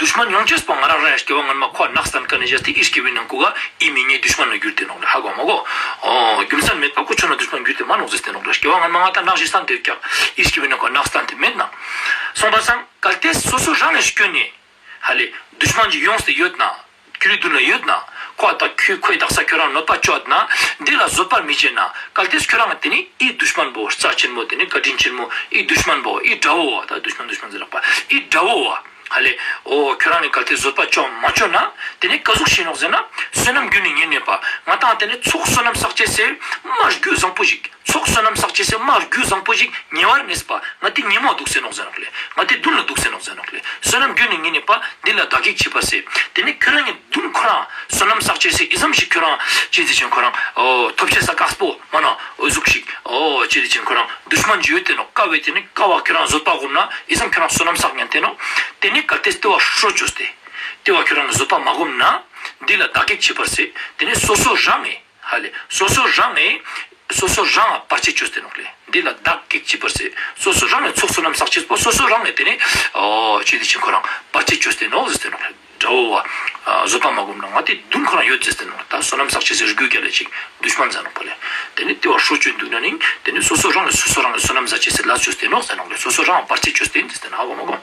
དུཤ་མན་ཡོང་ཅེས་པོ་ང་རང་རང་སྐྱེ་བ་སྔན་མ་ཁོ་ནག་སྟན་ཁན་ནི་ཅེས་ཏེ་ཨི་སྐྱེ་བའི་ནང་ཁོ་ག་ཨི་མི་ངའི་དུཤ་མན་ནི་གྱུར་ཏེ་ནོག་ལེ། ཧ་གོ་མ་གོ། ཨོ་རྒྱུ་མཚན་མེད་པ་ཁོ་ཆོ་ན་དུཤ་མན་གྱུར་ཏེ་མ་ནོག་ཟེར་ཏེ་ནོག་ལེ། སྐྱེ་བ་སྔན་མ་ང་ཏང་ནག་ཞིག་སྟན་ཏེ་ཀྱག་ཨི་སྐྱེ་བའི་ནང་ཁོ་ནག་སྟན་ཏེ་མེད་ན། སོང་པ་སང་གལ་ཏེ་སོ་སོ་རང་ལ་སྐྱོན་ནི། ཧ་ལེ་དུཤ་མན་ཅིག་ཡོངས་ཏེ་ཡོད་ན། ཁྱོད་རི་དུན་ལ་ཡོད་ན། ཁོ་ཨ་ཏ་ཁྱོད་ཁོའི་དག་ས་ཁྱོད་རང་གནོད་པ་ཅོ་ཡོད་ན། འདི་ལ་བཟོད་པ་མི་བྱེད་ན། གལ་ཏེ་ཁྱོད་རང་ཏེ་ནི་ཨི་དུཤ་མན་པོ་རྩ་ཆེན་མོ་ཏེ་ནི་བཀའ་དྲིན་ཆེན་མོ་ཨི་དུཤ་མན་པོ་ཨི་དགྲ་བོ་བ་ད་དུཤ་མན་དུཤ་མན་ཟེར་རག་པ་ཨི་དགྲ་བོ་བ། ཧ་ལེ། ཨོ་ཁྱོད་རང་ནི་གལ་ཏེ་བཟོད་པ་ཅོ་མ་ཅོ་ན། ཏེ་ནི་ཀ་ཟུག་ཤེས་ནོག་ཟེར་ན། བསོད་ནམས་རྒྱུ་ནི་ཉེར་གནས་པ། ང་ཏང་ཏེ་ནི་ཚོགས་བསོད་ནམས་བསགས་ཅེས་སི་མ་རྒྱུ་བཟང་པོ་ཞིག་ཚོགས་བསོད་ནམས་བསགས་ཅེས་སི་མ་རྒྱུ་བཟང་པོ་ཞིག་ཉེ་བར་གནས་པ། ང་ཏི་ཉེ་མོ་དུག་ཟེར་ནོག་ཟེར་ནོག་ལེ། ང་ཏི་དུན་ལ་དུག་ཟེར་ནོག་ཟེར་ནོག་ལེ། བསོད་ནམས་རྒྱུ་ནི་ཉེར་གནས་པ། འདི་ལ་བདག་གེགས་བྱེད་པར་ཟད། ཏེ་ནི་ཁྱོད་རང་ངི་དུན་ཁོ་རང་བསོད་ནམས་བསགས་ཅེས་སི་ཨི་ཙམ་ཞིག་ཁྱོད་རང་ཅི་ཟེར་ཅིན་ཁོ་རང་ཨོ་ཐོབ་ཅེས་ས་དཀགས་པོ་མ་ན་ཨོ་ཟུག་ཞིག་ཨོ་ཅི་ཟེར་ཅིན་ཁོ་རང་དུཤ་མན་ཅིག་ཡོད་ཏེ་ནོག་ཀ་བོའེ་ཏེ་ནི་ཀ་བོ་ཁྱོད་རང་བཟོད་པ་སྒོམ་ན་ཨི་ཙམ་ཁྱོད་རང་བསོད་ནམས་བསགས་ཉན་ཏེ་ནོག་ཏེ་ནི་གལ་ཏེ་ལྟེ་བ་ཧྲོ་ཅོས་ཏེ། ལྟེ་བ་ཁྱོད་རང་ངི་བཟོད་པ་མ་སྒོམ་ན། འདི་ལ་བདག་གེགས་བྱེད་པར་ཟད། ཏེ་ནི་སོ་སོ་རང་ངི། ཧ་ལེ། སོ་སོ་རང་ངི། སོ་སོ་རང་ང་བར་ཆད་ཅོས་ཏེ་ནོག་ལེ། འདི་ལ་བདག་གེགས་བྱེད་པར་ཟད། སོ་སོ་རང་ངི་ཚོགས་བསོད་ནམས་བསགས་ཅེས་པོ་སོ་སོ་རང་ངི་ཏེ་ནི། ཨོ་ཅི་ཟེར་ཅིན་ཁོ་རང་བར་ཆད་ཅོས་ཏེ་ནོག་ཟེར་ཏེ་ནོག་ལེ། དགྲ་བོ་བ། བཟོད་པ་མ་སྒོམ་ན་ང་ཏི་དུན་ཁོ་རང་ཡོད་ཟེར་ཏེ་ནོག་ལེ། ད་བསོད་ནམས་བསགས་ཅེས་སི་རྒྱུ་ག་ལེ་ཅིག་དུཤ་མན་ཟེར་ནོག་པ་ལེ། ཏེ་ནི་ལྟེ་བ་ཧྲོ་ཅོས་དུག་ན་ནི་ཏེ་ནི་སོ་སོ་རང་ངི་སོ་སོ་རང་ངི་བསོད་ནམས་བསགས་ཅེས་སི་ལས་ཅོས་ཏེ་ནོག་ཟེར་ནོག་ལེ། སོ་སོ་རང་ང་བར་ཆད་ཅོས་ཏེ་ཨིན་ཟེར་ཏེ་ན་ཧ་གོ་མ་གོ།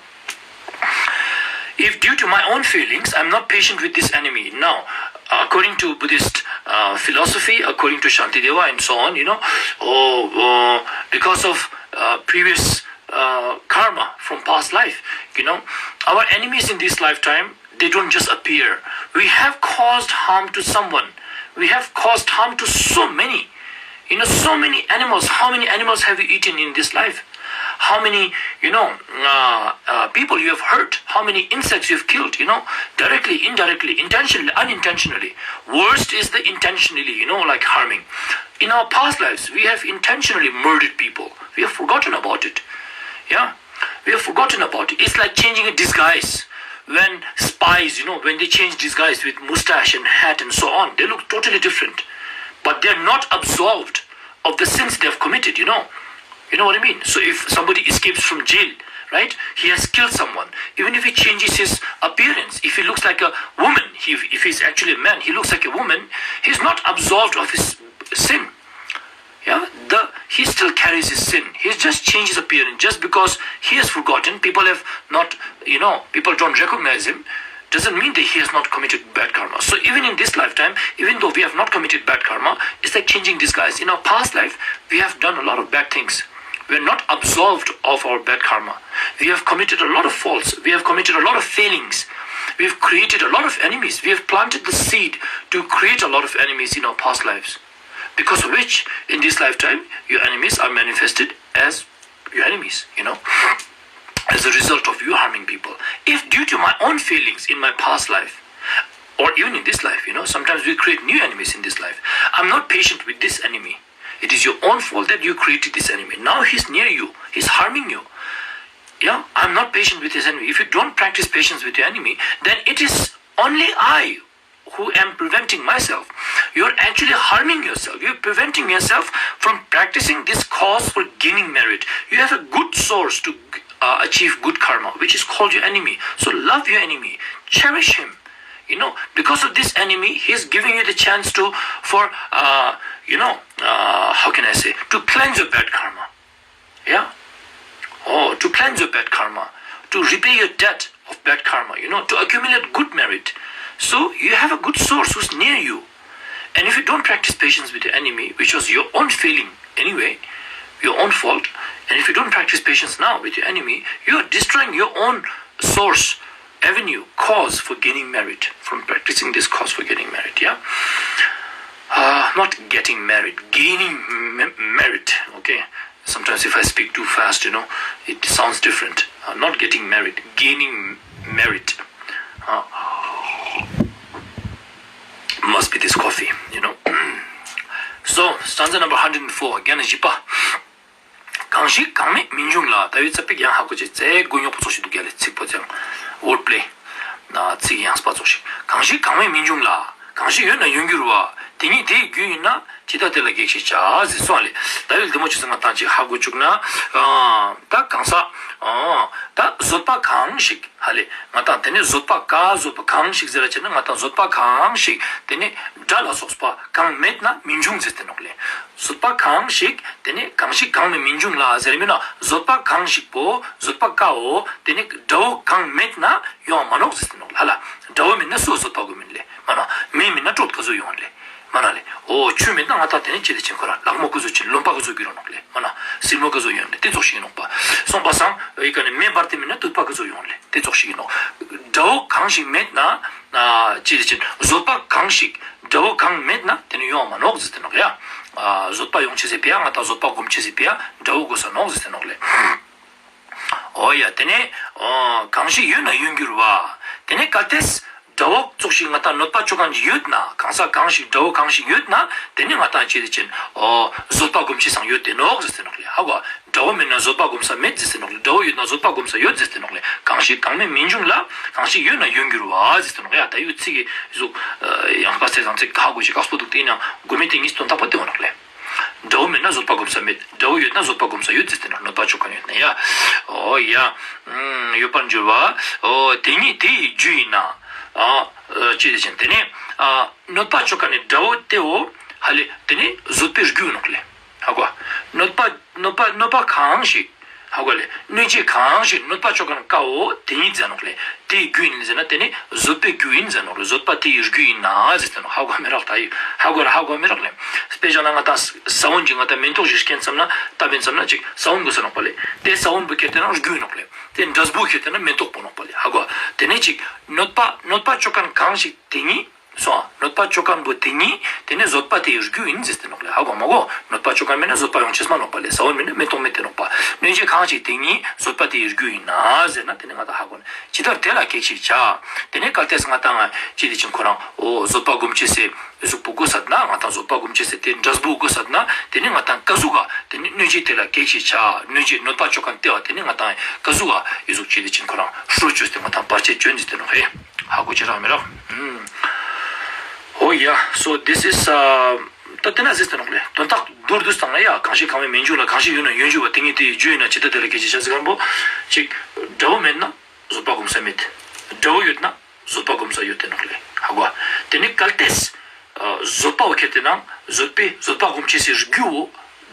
If due to my own failings, I'm not patient with this enemy. Now, according to Buddhist uh, philosophy, according to Shantideva and so on, you know, oh, uh, because of uh, previous uh, karma from past life, you know, our enemies in this lifetime, they don't just appear. We have caused harm to someone. We have caused harm to so many. You know, so many animals. How many animals have you eaten in this life? How many, you know, uh, uh, people you have hurt? How many insects you have killed? You know, directly, indirectly, intentionally, unintentionally. Worst is the intentionally, you know, like harming. In our past lives, we have intentionally murdered people. We have forgotten about it. Yeah, we have forgotten about it. It's like changing a disguise. When spies, you know, when they change disguise with mustache and hat and so on, they look totally different. But they're not absolved of the sins they have committed, you know. You know what I mean? So if somebody escapes from jail, right, he has killed someone. Even if he changes his appearance, if he looks like a woman, he, if he's actually a man, he looks like a woman, he's not absolved of his sin. Yeah, the he still carries his sin. He just changes appearance just because he has forgotten. People have not, you know, people don't recognize him. Doesn't mean that he has not committed bad karma. So even in this lifetime, even though we have not committed bad karma, it's like changing disguise. In our past life, we have done a lot of bad things. We are not absolved of our bad karma. We have committed a lot of faults. We have committed a lot of failings. We have created a lot of enemies. We have planted the seed to create a lot of enemies in our past lives. Because of which, in this lifetime, your enemies are manifested as your enemies, you know, as a result of you harming people. If due to my own failings in my past life, or even in this life, you know, sometimes we create new enemies in this life. I'm not patient with this enemy. It is your own fault that you created this enemy. Now he's near you, he's harming you. Yeah, I'm not patient with this enemy. If you don't practice patience with your enemy, then it is only I who am preventing myself. You're actually harming yourself. You're preventing yourself from practicing this cause for gaining merit. You have a good source to uh, achieve good karma, which is called your enemy. So love your enemy, cherish him. You know, because of this enemy, he's giving you the chance to, for, uh, you know, uh, how can I say, to cleanse your bad karma. Yeah? Oh, to cleanse your bad karma, to repay your debt of bad karma, you know, to accumulate good merit. So you have a good source who's near you. And if you don't practice patience with your enemy, which was your own failing anyway, your own fault, and if you don't practice patience now with your enemy, you are destroying your own source, avenue, cause for gaining merit, from practicing this cause for gaining merit, yeah? Uh, not getting married, gaining me- merit, okay? Sometimes if I speak too fast, you know, it sounds different. Uh, not getting married, gaining merit. Uh, must be this coffee, you know. So, stanza number one hundred four, རྒྱན་བཞི་པ། གང་ཞིག་གང་མེད་མི་འབྱུང་ལ། ད་ཡོད་ཚད་པིག་ཡང་ཧ་གོ་ཅེས་ཙེ་དགུ་ཉོག་པོ་ཙོགས་ཤིག་འདུག་ཡ་ལེ། ཚིག་པོ་ཙེ་ཝོརཌ་པླེ་ན་ཚིག་ཡང་སྤ་ཙོགས་ཤིག་གང་ཞིག་གང་མེད་མི་འབྱུང་ལ། གང་ཞིག་ཡོད་ན་ཡོད་འགྱུར་བ། དེ་ཉིད་དེ་ཡི་རྒྱུ་ཡིན་ན། ཇི་ལྟར་དེ་ལ་གེགས་ཞེས་བྱ་ཟེར་སོང་ལེ། ད་ཡུལ་དེ་མོ་ཅི་ཟེར་ང་ཏང་ཅིག་ཧ་གོ་བཅུག་ན། ཨ་ད་གང་ཟག་ཨ་ད་བཟོད་པ་གང་ཞིག་ཧ་ལེ། ང་ཏང་དེ་ནི་བཟོད་པ་ཀ་བཟོད་པ་གང་ཞིག་ཟེར་ར་ཅེ་ན་ང་ཏང་བཟོད་པ་གང་ཞིག་དེ་ནི་དགྲ་ལ་སོགས་པ་གང་མེད་ན་མི་འབྱུང་ཟེར་ཏེ་ནོག་ལེ། བཟོད་པ་གང་ཞིག་དེ་ནི་གང་ཞིག་གང་མེད་མི་འབྱུང་ལ་ཟེར་མིན་ན་བཟོད་པ་གང་ཞིག་པོ་བཟོད་པ་ཀ་བོ་དེ་ནི་དགྲ་བོ་གང་མེད་ན་ཡོང་མ་ནོག་ཟེར་ཏེ་ནོག་ལེ། ཧ་ལ་དགྲ་བོ་མེད་ན་སུ་བཟོད་པ་སྒོམ་མིན་ལེ། མ་ན་མེ་མེད་ན་དྲོད་ག་ཟུག་ཡོང་ལེ། མ་ན་ལེ། འོ་ཆུ་མེད་ན་ང་ཏང་དེ་ནི་ཅི་ལེ་ཅན་ཁོ་རང་ལག་མོ་ག་ཟུག་ཅིག་རློན་པ་ག་ཟུག་གི་རོ་ནོག་ལེ། མ་ན་སིལ་མོ་ག་ཟུག་ཡོང་ལེ། དེ་ཙོགས་ཤིག་ཡིན་ནོག་པ། སོང་པ་སང་འི་ཀ་ནི་མེ་འབར་ཏེ་མེད་ན་དུད་པ་ག་ཟུག་ཡོང་ལེ། དེ་ཙོགས་ཤིག་ཡིན་ནོག། དགྲ་བོ་གང་ཞིག་མེད་ན་ཨ་ཅི་ལེ་ཅན་བཟོད་པ་གང་ཞིག་དགྲ་བོ་གང་མེད་ན་དེ་ནི་ཡོང་མ་ནོག་ཟེར་ཏེ་ནོག་ཡ། ཨ་བཟོད་པ་ཡོང་ཅེས་སི་ཕི་ཡ་ང་ཏང་བཟོད་པ་སྒོམ་ཅེས་སི་ཕི་ཡ་དགྲ་བོ་དགོས་ས་ནོག་ཟེར་ཏེ་ནོག་ལེ། འོ་ཡ། དེ་ནས་ཨོ་གང་ཞིག་ཡོད་ན་ཡོད་འགྱུར་བ། དེ་ནས་གལ་ཏེ་དགྲ་བོ་ཙོགས་ཤིག་ང་ཏང་གནོད་པ་ཅོ་མཁན་ཞིག་ཡོད་ན། གང་ཟག་གང་ཞིག་དགྲ་བོ་གང་ཞིག་ཡོད་ན། དེ་ནས་ང་ཏང་ཅི་ལེ་ཅན་ཨོ་བཟོད་པ་སྒོམ་ཅེས་སང་ཡོད་དེ་ནོག་ཟེར་ཏེ་ནོག་ལེ། ཧ་གོ། དགྲ་བོ་མེད་ན་བཟོད་པ་སྒོམ་ས་མེད་ཟེར་ཏེ་ནོག་ལེ། དགྲ་བོ་ཡོད་ན་བཟོད་པ་སྒོམ་ས་ཡོད་ཟེར་ཏེ་ནོག་ལེ། གང་ཞིག་གང་མེད་མི་འབྱུང་ལ། གང་ཞིག་ཡོད་ན་ཡོད་འགྱུར་བ་ཟེར་ཏེ་ནོག་ལེ། ཡ་ད་ཡུལ་ཚིག་གི་གཟུགས་ཡང་དཔེ་ཟེར་ཙང་ཚིག་ཧ་གོ་ཅིག་ཁག་པོ་འདུག། དེ་ཡིན་ན་གོ་མི་དེ་ཉིས་དོན་དག་པོ་དེ་འོ་ནོག་ལེ། དགྲ་བོ་མེད་ན་བཟོད་པ་སྒོམ་ས་མེད། དགྲ་བོ་ཡོད་ན་བཟོད་པ་སྒོམ་ས་ཡོད་ཟེར་ཏེ་ན་གནོད་པ་ཅོ་མཁན་ཡོད་ན་ཡ། འོ་ཡ། ཡོད་པར་འགྱུར་བ། འོ་དེ་ཉིད་དེ་ཡི་རྒྱུ་ཡིན་ན། ཨ་ཅི་ལེ་ཅན་དེ་ནས་ཨ་གནོད་པ་ཅོ་མཁན་ནི་དགྲ་བོ་དེ་བོ་ཧ་ལེ་དེ་ནི་བཟོད་པའི་རྒྱུ་ནོག་ལེ། ཧ་གོ། གནོད་པ་གནོད་པ་གནོད་པ་གང་ཞིག་ཧ་གོ་ལེ། གནོད་བྱེད་གང་ཞིག་གནོད་པ་ཅོ་མཁན་ཀ་བོ་དེ་ཉིད་ཟེར་ནོག་ལེ། དེའི་རྒྱུ་ཡིན་ཟེར་ན་དེ་ནི་བཟོད་པའི་རྒྱུ་ཡིན་ཟེར་ནོག་ལེ། བཟོད་པ་དེའི་རྒྱུ་ཡིན་ན་ཟེར་ཏེ་ནོག། ཧ་གོ་མི་རག་ད་ཡི་ཧ་གོ་ར་ཧ་གོ་མི་རག་ལེ། དཔེ་བཞག་ན་ང་ཏང་ས་བོན་གྱི་ང་ཏང་མེ་ཏོག་ཞིག་སྐྱེན་ཙམ་ན་བཏབ་ཡིན་ཙམ་ན་ཅིག་ས་བོན་དགོས་ས་ནོག་པ་ལེ། དེ་ས་བོན་པོ་ཁྱེར་ཏེ་ན་རྒྱུ་ཡིན་ནོག་ལེ། དེ་འབྲས་བུ་ཁྱེར་ཏེ་ན་མེ་ཏོག་པོ་ནོག་པ་ལེ། ཧ་གོ། དེ་ནས་ཅིག་གནོད་པ་གནོད་པ་ཅོ་མཁན་གང་ཞིག་དེ་ཉིད་སོང་། གནོད་པ་ཅོ་མཁན་པོ་དེ་ཉིད་དེ་ནི་བཟོད་པ་དེའི་རྒྱུ་ཡིན་ཟེར་ཏེ་ནོག་ལེ། ཧ་གོ་མ་གོ། གནོད་པ་ཅོ་མཁན་མེད་ན་བཟོད་པ་ཡོང་ཅེས་མ་ནོག་པ་ལེ། ས་བོན་མེད་ན་མེ་ཏོག་མེད་དེ་ནོག་པ། གནོད་བྱེད་གང་ཞིག་དེ་ཉིད་བཟོད་པ་དེའི་རྒྱུ་ཡིན་ན་ཟེར་ན་དེ་ནི་ང་ཏང་ཧ་གོ་ནི། ཇི་ལྟར་དེ་ལ་གེགས་ཞེས་བྱ། དེ་ནས་གལ་ཏེ་ང་ཏང་ཅི་ལེ་ཅན་ཁོ་རང་འོ་བཟོད་པ་སྒོམ་ཅེས་སི་གཟུགས་པོ་དགོས་ས་ན། ང་ཏང་བཟོད་པ་སྒོམ་ཅེས་སི་དེ་འབྲས་བུ་དགོས་ས་ན། དེ་ནས་ང་ཏང་ཀ་ཟུག་ག་དེ་ནི་གནོད་བྱེད་དེ་ལ་གེགས་ཞེས་བྱ། གནོད་བྱེད་གནོད་པ་ཅོ་མཁན་དེ་བ་དེ་ནི་ང་ཏང་ཀ་ཟུག་ག་ཡི་གཟུགས་ཅི་ལེ་ཅན་ཁོ་རང་ཧྲུལ་ཅོས་ཏེ་ང་ཏང་བར་ཆད་ཅོ་ཡིན་ཟེར་ཏེ་ནོག་ཧེ། ཧ་གོ་ཅི་རག་མི་རག། ཨོ་ཡ། So this is, uh, ད་དེ་ན་ཟེར་ཏེ་ནོག་ལེ། དོན་དག་མདོར་བསྡུས་བཏང་ན་ཡ། གང་ཞིག་གང་མེད་མི་འབྱུང་ལ། གང་ཞིག་ཡོད་ན་ཡོད་འགྱུར་བ། དེ་ཉིད་དེ་ཡི་རྒྱུ་ཡིན་ན། ཇི་ལྟར་དེ་ལ་གེགས་ཞེས་བྱ་ཟེར་མཁན་པོ་ཅིག་དགྲ་བོ་མེད་ན་བཟོད་པ་སྒོམ་ས་མེད། དགྲ་བོ་ཡོད་ན་བཟོད་པ་སྒོམ་ས་ཡོད་དེ་ནོག་ལེ། ཧ་གོ། དེ་ནི་གལ་ཏེ་ཨ་བཟོད་པ་བོ་ཁྱེར་ཏེ་ན་བཟོད་པའི་བཟོད་པ་སྒོམ་ཅེས་སི་རྒྱུ་བོ་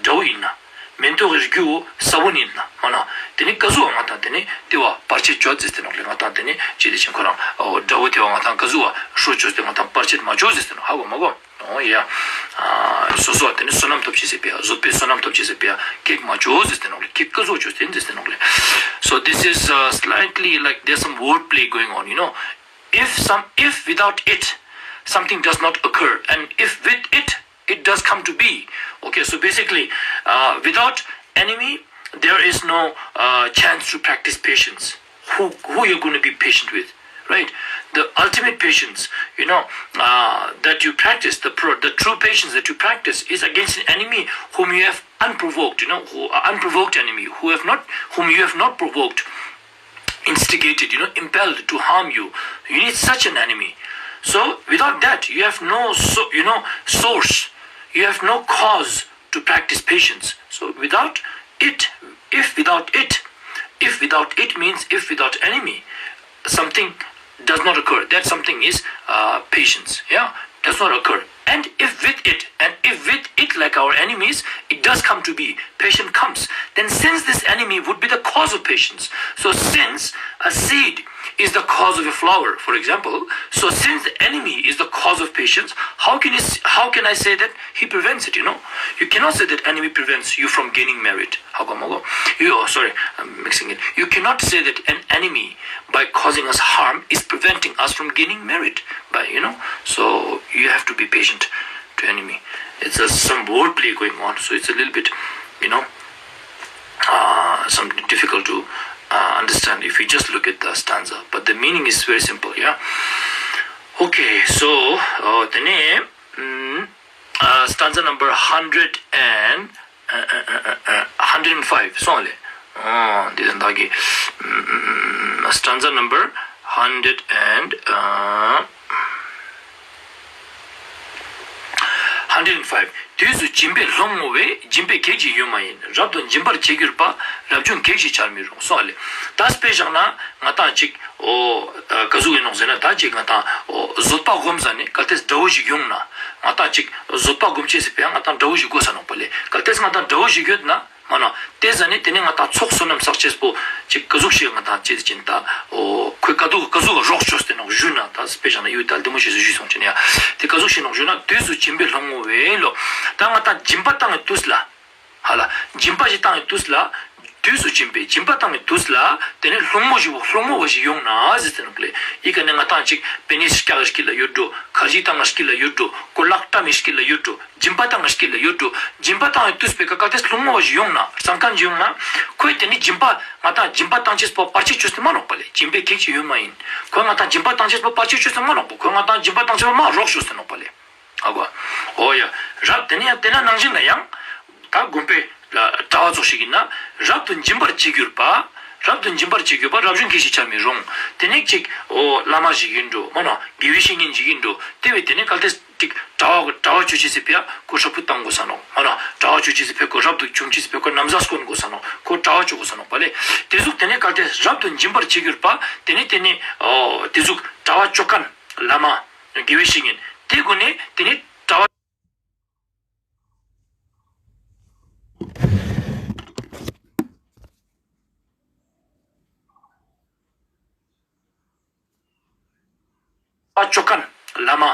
དགྲ་བོ་ཡིན་ན། མེ་ཏོག་གི་རྒྱུ་བོ་ས་བོན་ཡིན་ན། མ་ན་དེ་ནི་ཀ་ཟུག་ག་ང་ཏང་དེ་ནི་དེ་བ་བར་ཆད་ཅོ་ཟེར་ཏེ་ནོག་ལེ། ང་ཏང་དེ་ནི་ཅི་ལེ་ཅན་ཁོ་རང་འོ་དགྲ་བོ་དེ་བ་ང་ཏང་ཀ་ཟུག་ག་ཧྲུལ་ཅོས་ཏེ་ང་ཏང་བར་ཆད་མ་ཅོ་ཟེར་ཏེ་ནོག། ཧ་གོ་མ་གོ། འོ་ཡ། ཨ་སོ་སོ་དེ་ནི་བསོད་ནམས་ཐོབ་ཅེས་སི་ཕི་ཡ། བཟོད་པའི་བསོད་ནམས་ཐོབ་ཅེས་སི་ཕི་ཡ་གེགས་མ་ཅོ་ཟེར་ཏེ་ནོག་ལེ། གེགས་ཀ་ཟུག་ཅོས་ཏེ་ཟེར་ཏེ་ནོག་ལེ། So this is, uh, slightly like there's some word play going on, you know. If some, if without it, something does not occur, and if with it, it does come to be. Okay, so basically, uh, without enemy, there is no uh, chance to practice patience. Who, who you're going to be patient with, right? The ultimate patience, you know, uh, that you practice, the, pro- the true patience that you practice is against an enemy whom you have unprovoked, you know, who, uh, unprovoked enemy, who have not, whom you have not provoked, instigated, you know, impelled to harm you. You need such an enemy. So without that, you have no, so, you know, source. You have no cause to practice patience. So without it, if without it, if without it means if without enemy, something does not occur. That something is uh, patience. Yeah, does not occur. And if with it, and if with it, like our enemies, it does come to be, patience comes, then since this enemy would be the cause of patience, so since a seed is the cause of a flower, for example, so since the enemy is the cause of patience, how can you, s- how can I say that he prevents it? You know, you cannot say that enemy prevents you from gaining merit. How come? Oh, you, oh, sorry, I'm mixing it. You cannot say that an enemy, by causing us harm, is preventing us from gaining merit. By, you know, so you have to be patient to enemy. It's a, some word play going on, so it's a little bit, you know, uh, some difficult to uh, understand if you just look at the stanza. But the meaning is very simple. Yeah. Okay, so uh, the name. Mm, uh, stanza number hundred and uh, uh, uh, uh, uh, hundred and five. So, uh, this is the, mm, stanza number hundred and uh, hundred and five. དུས་སུ་སྦྱིན་པས་སློང་ངོ་བས། སྦྱིན་པའི་གེགས་ཀྱིས་ཡོང་མ་ཡིན། རབ་ཏུ་སྦྱིན་པར་བྱེད་གྱུར་པ། རབ་བྱུང་གེགས་ཞེས་བྱར་མི་རུང་། སོང་ཨ་ལེ། ད་དཔེ་བཞག་ན་ང་ཏང་ཅིག་འོ་ཀ་ཟུག་ཡིན་ནོག་ཟེར་ན། ད་ཅིག་ང་ཏང་འོ་བཟོད་པ་སྒོམ་ཟ་ནེ་གལ་ཏེ་དགྲ་བོ་ཞིག་ཡོང་ན། ང་ཏང་ཅིག་བཟོད་པ་སྒོམ་ཅེས་སི་ཕིའ་ང་ཏང་དགྲ་བོ་ཞིག་དགོས་ས་ནོག་པ་ལེ། གལ་ཏེ་ང་ཏང་དགྲ་བོ་ཞིག་ཡོད་ན། མ་ན། དེ་ཟ་ནེ་དེ་ནེ་ང་ཏང་ཚོགས་བསོད་ནམས་བསགས་ཅེས་པོ་ཅིག་ཀ་ཟུག་ཞིག་ང་ཏང་ཅི་ཟེར་ཅེན་ད། འོ་ཁོའི་ཀ་ཟུག་ཀ་ཟུག་རོགས་ཅོས་ཏེ་ནོག་ཞུ་ན། ད་དཔེ་བཞག་ན་ཡུལ་ད་ལྡེ་མོ་ཞིག་སུ་ཞུས་སོང་ཅེན་ཡ། དེ་ཀ་ཟུག་ཞིག་ནོག་ཞུ་ན། དུས་སུ་སྦྱིན་པས་སློང་ངོ་བས་ལོ། ད་ང་ཏང་སྦྱིན་པ་བཏང་ངི་དུས་ལ། ཧ་ལ། སྦྱིན་པ་ཞིག་བཏང་ངི་དུས་ལ། དུས་སུ་སྦྱིན་པས་སྦྱིན་པ་བཏང་ངི་དུས་ལ། དེ་ནེ་སློང་མོ་ཞིག་སློང་མོ་བ་ཞིག་ཡོང་ན་ཟེར་ཏེ་ནོག་ལེ། ཨི་ཀ་ནེ་ང་ཏང་ཅིག་པེ་ནེ་སྐྱག་གི་དཀྱིལ་ལ་ཡོད་འགྲོ། ཁར་ཇི་བཏང་ངི་དཀྱིལ་ལ་ཡོད་འགྲོ། གོ་ལག་བཀྲམ་མི་དཀྱིལ་ལ་ཡོད་འགྲོ། སྦྱིན་པ་བཏང་ངི་དཀྱིལ་ལ་ཡོད་འགྲོ། སྦྱིན་པ་བཏང་ངི་དུས་པེ་ཀ་གལ་ཏེ་སློང་མོ་བ་ཞིག་ཡོང་ན། སང་ཀ་ཞིག་ཡོང་ན། ཁོས་དེ་ནེ་སྦྱིན་པ་ང་ཏང་སྦྱིན་པ་བཏང་ཅེས་པོ་བར་ཆད་ཅོས་ཏེ་མ་ནོག་པ་ལེ། སྦྱིན་པའི་གེགས་ཀྱིས་ཡོང་མ་ཡིན། ཁོས་ང་ཏང་སྦྱིན་པ་བཏང་ཅེས་པོ་བར་ཆད་ཅོས་ཏེ་མ་ནོག་པོ། ཁོས་ང་ཏང་སྦྱིན་པ་བཏང་ཅེས་པོ་མ་རོགས་ཅོས་ཏེ་ནོག་པ་ལེ། ཧ་གོ། འོ་ཡ། རབ་དེ་ནེ་ཡང་དེ་ན་ནང་བཞིན་ལ་ཡང་། ད་དགོན་པའི་གྲྭ་བ་ཙོགས་ཤིག་ཡིན་ན། རབ་ཏུ་སྦྱིན་པར་བྱེད་གྱུར་པ། རབ་ཏུ་སྦྱིན་པར་བྱེད་གྱུར་པ། རབ་བྱུང་གེགས་ཞེས་བྱར་མི་རུང་། དེ་ནེ་ཅིག་འོ་བླ་མ་ཞིག་ཡིན་འགྲོ། མ་ན་དགེ་བའི་བཤེས་གཉེན་ཞིག་ཡིན་འགྲོ། དེ་བས་དེ་ནེ་གལ་ཏེ་ཅིག་གྲྭ་བ་གྲྭ་བ་ཅོ་ཅེས་སི་ཕིའ་ཁོ་ཧྲ་ཕུ་བཏང་དགོས་ས་ནོག། མ་ན་གྲྭ་བ་ཅོ་ཅེས་སི་ཕིའ་ཁོ་རབ་ཏུ་བྱུང་ཅེས་སི་ཕིའ་ཁོ་ན་བཟའ་སྐོན་དགོས་ས་ནོག། ཁོ་གྲྭ་བ་ཅོ་དགོས་ས་ནོག་པ་ལེ། དེ་ཟུག་དེ་ནེ་གལ་ཏེ་རབ་ཏུ་སྦྱིན་པར་བྱེད་གྱུར་པ། དེ་ནེ་དེ་ནེ་འོ་དེ་ཟུག་གྲྭ་བ་ཅོ་མཁན་བླ་མ། དགེ་བའི་བཤེས་གཉེན་དེ་གུན་ནེ་དེ་ནེ་གྲྭ་བ། བ་ཅོ་མཁན་བླ་མ།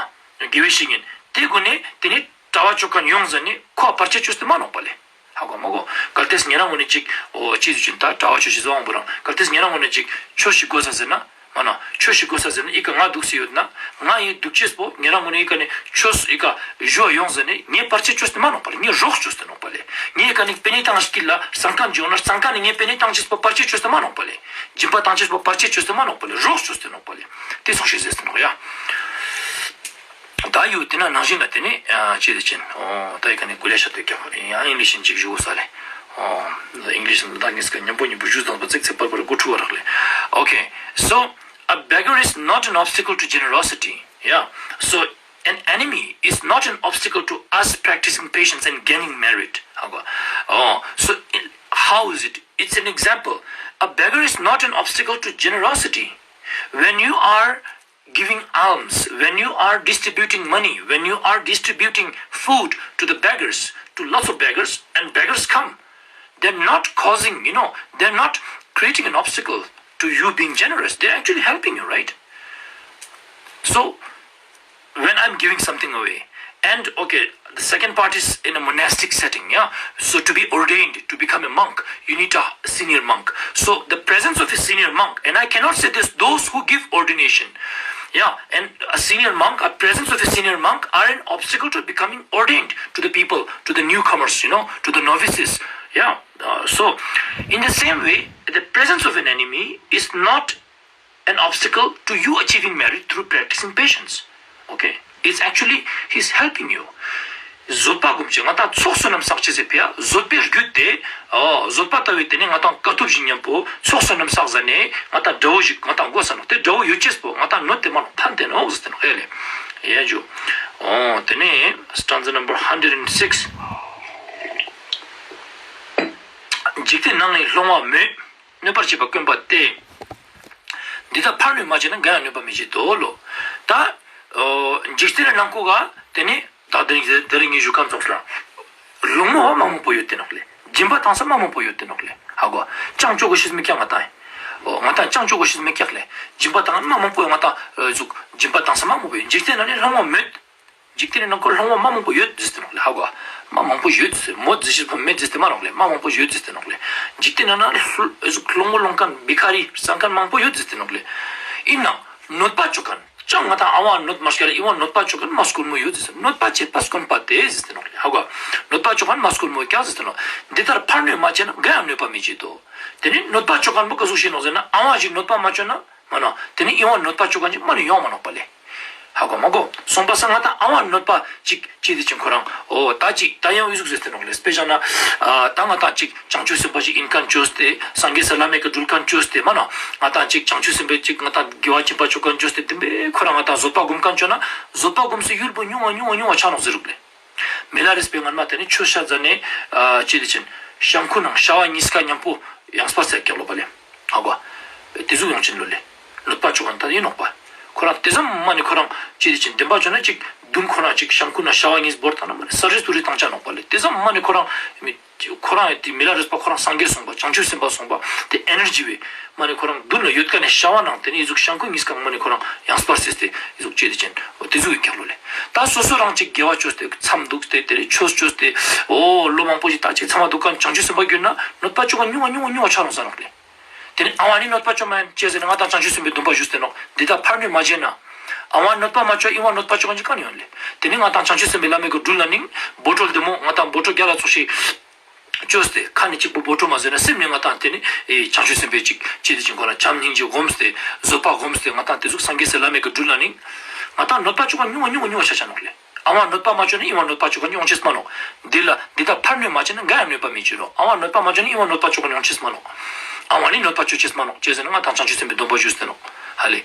དགེ་བའི་བཤེས་གཉེན་དེ་གུན་ནེ་དེ་ནེ་གྲྭ་བ་ཅོ་མཁན་ཡོང་ཟ་ནེ་ཁོ་བར་ཆད་ཅོས་ཏེ་མ་ནོག་པ་ལེ། ཧ་གོ་མ་གོ། གལ་ཏེ་ཉེ་རང་ངོ་ནེ་ཅིག་འོ་ཅི་ཟེར་ཅེན་ད་གྲྭ་བ་ཅོ་ཅེས་ཟེར་བ་བོ་རང་གལ་ཏེ་ཉེ་རང་ངོ་ནེ་ཅིག་ཆོས་ཤིག་དགོས་ས་ཟེར་ན། མ་ན་ཆོས་ཤིག་དགོས་ས་ཟེར་ན་ཨི་ཀ་ང་འདུག་སེ་ཡོད་ན། ང་ཡི་འདུག་ཅེས་པོ་ཉེ་རང་ངོ་ནེ་ཨི་ཀ་ནེ་ཆོས་ཨི་ཀ་ཞུ་བ་ཡོང་ཟ་ནེ་ངའི་བར་ཆད་ཅོས་ཏེ་མ་ནོག་པ་ལེ། ངའི་རོགས་ཅོས་ཏེ་ནོག་པ་ལེ། ངའི་ཨི་ཀ་ནེ་པེ་ནེ་བཏང་ངི་དཀྱིལ་ལ་སང་ཀ་ཞིག་ཡོང་ན་སང་ཀ་ནེ་ངའི་པེ་ནེ་བཏང་ཅེས་པོ་བར་ཆད་ཅོས་ཏེ་མ་ནོག་པ་ལེ། སྦྱིན་པ་བཏང་ཅེས་པོ་བར་ཆད་ཅོས་ཏེ་མ་ནོག་པ་ལེ། རོགས་ཅོས་ཏེ་ནོག་པ་ལེ། དེ་ཙོགས་ཤིག་ཟེར་ཏེ་ནོག་ཡ། ད་ཡུལ་དེ་ན་ནང་བཞིན་ལ་དེ་ནེ་ཨ་ཅི་ཟེར་ཅེན། འོ་ད་ཨི་ཀ་ནེ་གུ་ལེ་ཤ་དོ་ཀྱང་ཡང་ཨིང་ལིཤ་ཞིག་ཞུ་དགོས་ས་ལེ། འོ་ཨིང་ལིཤ་ལ་ད་ངས་ཀ་མཉམ་པོ་མཉམ་པོ་ཞུ་དང་པོ་ཚིག་ཚིག་པར་པར་གོ་ཐུབ་པ་རག་ལེ། Okay, so a beggar is not an obstacle to generosity. Yeah. So an enemy is not an obstacle to us practicing patience and gaining merit. ཧ་གོ། འོ། So in- how is it? It's an example. A beggar is not an obstacle to generosity. When you are giving alms, when you are distributing money, when you are distributing food to the beggars, to lots of beggars, and beggars come, they're not causing, you know, they're not creating an obstacle to you being generous. They're actually helping you, right? So, when I'm giving something away, and okay, the second part is in a monastic setting, yeah. So to be ordained, to become a monk, you need a senior monk. So the presence of a senior monk, and I cannot say this, those who give ordination, yeah, and a senior monk, a presence of a senior monk are an obstacle to becoming ordained to the people, to the newcomers, you know, to the novices, yeah. Uh, so, in the same way, the presence of an enemy is not an obstacle to you achieving merit through practicing patience. Okay? It's actually, he's helping you. བཟོད་པ་སྒོམ་ཅེས་ང་ཏང་ཚོགས་བསོད་ནམས་བསགས་ཅེས་སི་ཕིའ་བཟོད་པའི་རྒྱུ་དེ། འོ་བཟོད་པ་ལྟ་བུའི་དེ་ནེ་ང་ཏང་དཀའ་ཐུབ་ཞིག་མཉམ་པོ་ཚོགས་བསོད་ནམས་བསགས་ཟ་ནེ་ང་ཏང་དགྲ་བོ་ཞིག་ང་ཏང་དགོས་ས་ནོག། དེ་དགྲ་བོ་ཡོད་ཅེས་པོ་ང་ཏང་གནོད་དེ་མ་ནོག། ཕན་དེ་ནོག་ཟེར་ཏེ་ནོག་ཧེ་ལེ། ཡ་ཇུ། འོ་དེ་ནེ་stanza number hundred and six. འཇིག་རྟེན་ནང་ནི་སློང་བ་མོད། གནོད་པར་བྱེད་པ་དཀོན་པ་སྟེ། འདི་དག་ཕར་གནོད་མ་བྱས་ན། འགའ་ཡང་གནོད་པ་མི་བྱེད་དོ་ལོ། ད་འཇིག་རྟེན་ནང་ཁོ་ག་དེ་ནེ་ད་དེ་རིང་དེ་རིང་ངས་ཞུ་ཁན་ཙོགས་ལ། སློང་མོ་བ་མ་མང་པོ་ཡོད་དེ་ནོག་ལེ། སྦྱིན་པ་བཏང་ས་མ་མང་པོ་ཡོད་དེ་ནོག་ལེ། ཧ་གོ། ཅང་ཅོ་གོ་ཤེས་མི་ཀྱག་ང་ཏང་། འོ་ང་ཏང་ཅང་ཅོ་གོ་ཤེས་མི་ཀྱག་ལེ། སྦྱིན་པ་བཏང་མ་མང་པོ་ཡོད་ང་ཏང་ཨ་ཟུག་སྦྱིན་པ་བཏང་ས་མ་མང་པོ་ཡོད། འཇིག་རྟེན་ནང་ནི་སློང་བ་མོད། འཇིག་རྟེན་ནི་ནང་ཁོ་སློང་བ་མ་མང་པོ་ཡོད་ཟེར་ཏེ་ནོག་ལེ། ཧ་གོ། མ་མང་པོ་ཡོད་ཟེར་མོད་ཟེར་ཤེས་པོ་མེད་ཟེར་ཏེ་མ་ནོག་ལེ། མ་མང་པོ་ཡོད་ཟེར་ཏེ་ནོག་ལེ། འཇིག་རྟེན་ནང་ན་ཨ་ཟུག་སློང་མོ་སློང་ཁན་བི་ཁ་རི་སང་ཁན་མང་པོ་ཡོད་ཟེར་ཏེ་ནོག་ལེ། ཨིན་ནའང་གནོད་པ་ཅོ་ཁན། ཅང་ང་ཏང་ཨ་བ་གནོད་མ་སྐྱལ་ལ་ཨི་བ་གནོད་པ་ཅོ་ཁན་མ་དཀོན་མོ་ཡོད་ཟེར་ཏེ། གནོད་པ་བྱེད་པ་དཀོན་པ་སྟེ་ཟེར་ཏེ་ནོག་ལེ། ཧ་གོ། གནོད་པ་ཅོ་ཁན་མ་དཀོན་མོ་ཀྱག་ཟེར་ཏེ་ནོག། འདི་ལྟར་ཕར་གནོད་མ་བྱས་ན། འགའ་ཡང་གནོད་པ་མི་བྱེད་དོ། དེ་ནེ་གནོད་པ་ཅོ་ཁན་པོ་ཀ་ཟུག་ཤིག་ནོག་ཟེར་ན། ཨ་བ་ཞིག་གནོད་པ་མ་ཅོ་ན། མ་ན། དེ་ནེ་ཨི་བ་གནོད་པ་ཅོ་ཁན་ཞིག་མ་ནེ་ཡོང་མ་ནོག་པ་ལེ། ཧ་གོ་མ་གོ། སོང་པ་སང་ང་ཏང་ཨ་བ་གནོད་པ་ཅིག་ཅི་དེ་ཅིག་ཁོ་རང་། འོ་ད་ཅིག་ད་ཡང་ཨི་ཟུག་ཟེར་ཏེ་ནོག་ལེ། དཔེ་བཞག་ན། ཨ་ད་ང་ཏང་ཅིག་བྱང་ཆུབ་སེམས་དཔའ་ཞིག་ཨིན་ཁན་ཅོས་ཏེ། སངས་རྒྱས་སི་བླ་མའི་ཀ་འགྲུལ་ཁན་ཅོས་ཏེ་མ་ན། ང་ཏང་ཅིག་བྱང་ཆུབ་སེམས་དཔའ་ཅིག་ང་ཏང་དགེ་བ་ཅི་པ་ཅོ་ཁན་ཅོས་ཏེ། དེ་བས་ཁོ་རང་ང་ཏང་བཟོད་པ་སྒོམ་ཁན་ཅོ་ན། བཟོད་པ་སྒོམ་སའི་ཡུལ་པོ་ཉུང་བ་ཉུང་བ་ཉུང་བ་ཆ་ནོག་ཟེར་རུག་ལེ། མི་ལ་རས་པའི་སྔན་མ་ཏེ་ནེ་ཆོས་ཤ་ཟ་ནེ་ཨ་ཅི་ཏེ་ཅན་ཤང་ཁུ་ནང་ཤ་བ་ཉིས་ཀ་ཉམ་པོ་ཡང་སྤར་ཟེར་ཀྱག་ལོ་པ་ལེ། ཧ་གོ། ཏེ་ཟུག་ཡོང་ཅན་ལོ་ལེ། གནོད་པ་ཅོ་ཁན་ད་ཨིན་ནོག་པ། ཁོ་རང་ཏེ་ཙམ་མ་ནེ་ཁོ་རང་ཅི་ཏེ་ཅན་དེན་པ་ཅོ་ན་ཅིག་དུན་ཁོ་རང་ཅིག་ཤང་ཁུ་ན་ཤ་བ་ཉིས་བོར་ཏང་ན་མ་ནེ་ས་རིས་ཐུ་རི་ཏང་ཆ་ནོག་པ་ལེ། ཏེ་ཙམ་མ་ནེ་ཁོ་རང་མི་ཁོ་རང་ཡ་ཏེ་མི་ལ་རས་པ་ཁོ་རང་སངས་རྒྱས་སོང་པ་བྱང་ཆུབ་སེམས་དཔའ་སོང་པ་ཏེ་ཨེ་ནར་ཇི་བེ་མ་ནེ་ཁོ་རང་དུན་ལ་ཡོད་ཀ་ནེ་ཤ་བ་ནང་ཏེ་ནེ་ཨི་ཟུག་ཤང་ཁུ་ཉིས་ཀ་མ་ནེ་ཁོ་རང་ཡང་སྤར་ཟེར་ཏེ་ཨི་ཟུག་ཅི་ཏེ་ཅན་འོ་ཏེ་ཟུག་ཡོད་ཀྱག་ལོ་ལེ། ད་སོ་སོ་རང་ཅིག་དགེ་བ་ཅོས་ཏེ་མཚམས་དུག་སྟེ་ཏེ་ནེ་ཆོས་ཅོས་ཏེ་འོ་ལོ་མང་པོ་ཞིག་ད་ཅིག་ཚང་མ་དུག་ཀ་ནེ་བྱང་ཆུབ་སེམས་དཔའ་གྱུར་ན་གནོད་པ་ཅོ་ཁན་ཉུང་ང་ཉུང་ང་ཉུང་ང་ཆ་ནོག་ཟེར་ནོག་ལེ། ཏེ་ནེ་ཨ་བ་ནི་གནོད་པ་ཅོ་མ་ཡིན་ཅེས་ཟེར་ན་ང་དང་བྱང་ཆུབ་སེམས་དཔའི་སྡོམ་པ་ཞུས་ཏེ་ནོག་འདི་དག་ཕར་ནུས་མ་བྱས་ན། ཨ་བ་གནོད་པ་མ་ཅོ་ཨི་བ་གནོད་པ་ཅོ་ཁན་ཅིག་ག་ནེ་ཡོང་ལེ། ཏེ་ནེ་ང་དང་བྱང་ཆུབ་སེམས་དཔའི་བླ་མའི་གི་སྦྲུལ་ལ་ནི་འབོད་སྒྲོལ་བདེ་མོ་ང་དང་འབོད་སྒྲོལ་རྒྱལ་ལ་ཙོགས་ཤིག་ཅོས་ཏེ་ཁ་ནེ་ཅིག་པོ་འབོད་སྒྲོལ་མ་ཟེར་ན་སེམས་ནེ་ང་དང་ཏེ་ནེ་ཨེ་བྱང་ཆུབ་སེམས་དཔའི་ཅིག་ཅི་ཏེ་ཅན་ཁོ་ན་བྱམས་སྙིང་རྗེ་སྒོམས་ཏེ་བཟོད་པ་སྒོམས་ཏེ་ང་དང་ཏེ་ཟུག་སངས་རྒྱས་སི་བླ་མའི་གི་སྦྲུལ་ལ་ནི་ང་དང་གནོད་པ་ཅོ་ཁན་ཉུང་ང་ཉུང་ང་ཉུང་ང་ཆ་ཆ་ནོག་ལེ། ཨ་བ་གནོད་པ་མ་ཅོ་ན་ཨི་བ་གནོད་པ་ཅོ་ཁན་ཡོང་ཅེས་མ་ནོག་འདི་ལ་འདི་དག་ཕར་ནུས་མ་བྱས་ན་ག་ཡང་གནོད་པ་མི་ཅོ་ནོག་ཨ་བ་གནོད་པ་མ་ཅོ་ན་ཨི་བ་གནོད་པ་ཅོ་ཁན་ཡོང་ཅེས་མ་ནོག་ཨ་བ་ནི་གནོད་པ་ཅོ་ཅེས་མ་ནོག་ཅེས་ཟེར་ན་ང་དང་བྱང་ཆུབ་སེམས་དཔའི་སྡོམ་པ་ཞུས་ཏེ་ནོག་ཧ་ལེ།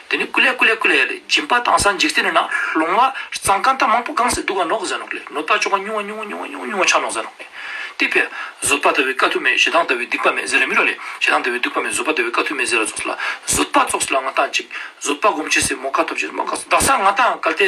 ཏེ་ནེ་ཀུ་ལེ་ཀུ་ལེ་ཀུ་ལེ་ཡ་ལེ་སྦྱིན་པ་བཏང་ས་འཇིག་རྟེན་ནི་ནང་སློང་བ་གཙང་ཁན་ད་མང་པོ་གང་སེ་དུག་ག་ནོག་ཟེར་ནོག་ལེ། གནོད་པ་ཅོ་ཁན་ཉུང་ང་ཉུང་ང་ཉུང་ང་ཉུང་ང་ཆ་ནོག་ཟེར་ནོག་ལེ། ཏེ་ཕི་བཟོད་པ་ལྟ་བུའི་དཀའ་ཐུབ་མེད། ཞེ་སྡང་ལྟ་བུའི་སྡིག་པ་མེད་ཟེར་ར་མི་རོ་ལེ། ཞེ་སྡང་ལྟ་བུའི་སྡིག་པ་མེད། བཟོད་པ་ལྟ་བུའི་དཀའ་ཐུབ་མེད་ཟེར་ར་ཙོགས་ལ་བཟོད་པ་ཙོགས་ལ་ང་དང་ཅིག་བཟོད་པ་སྒོམ་ཅེས་སི་མོ་ཁ་ཐོབ་ཅེས་མ་ག་དག་ས་ང་དང་གལ་ཏེ་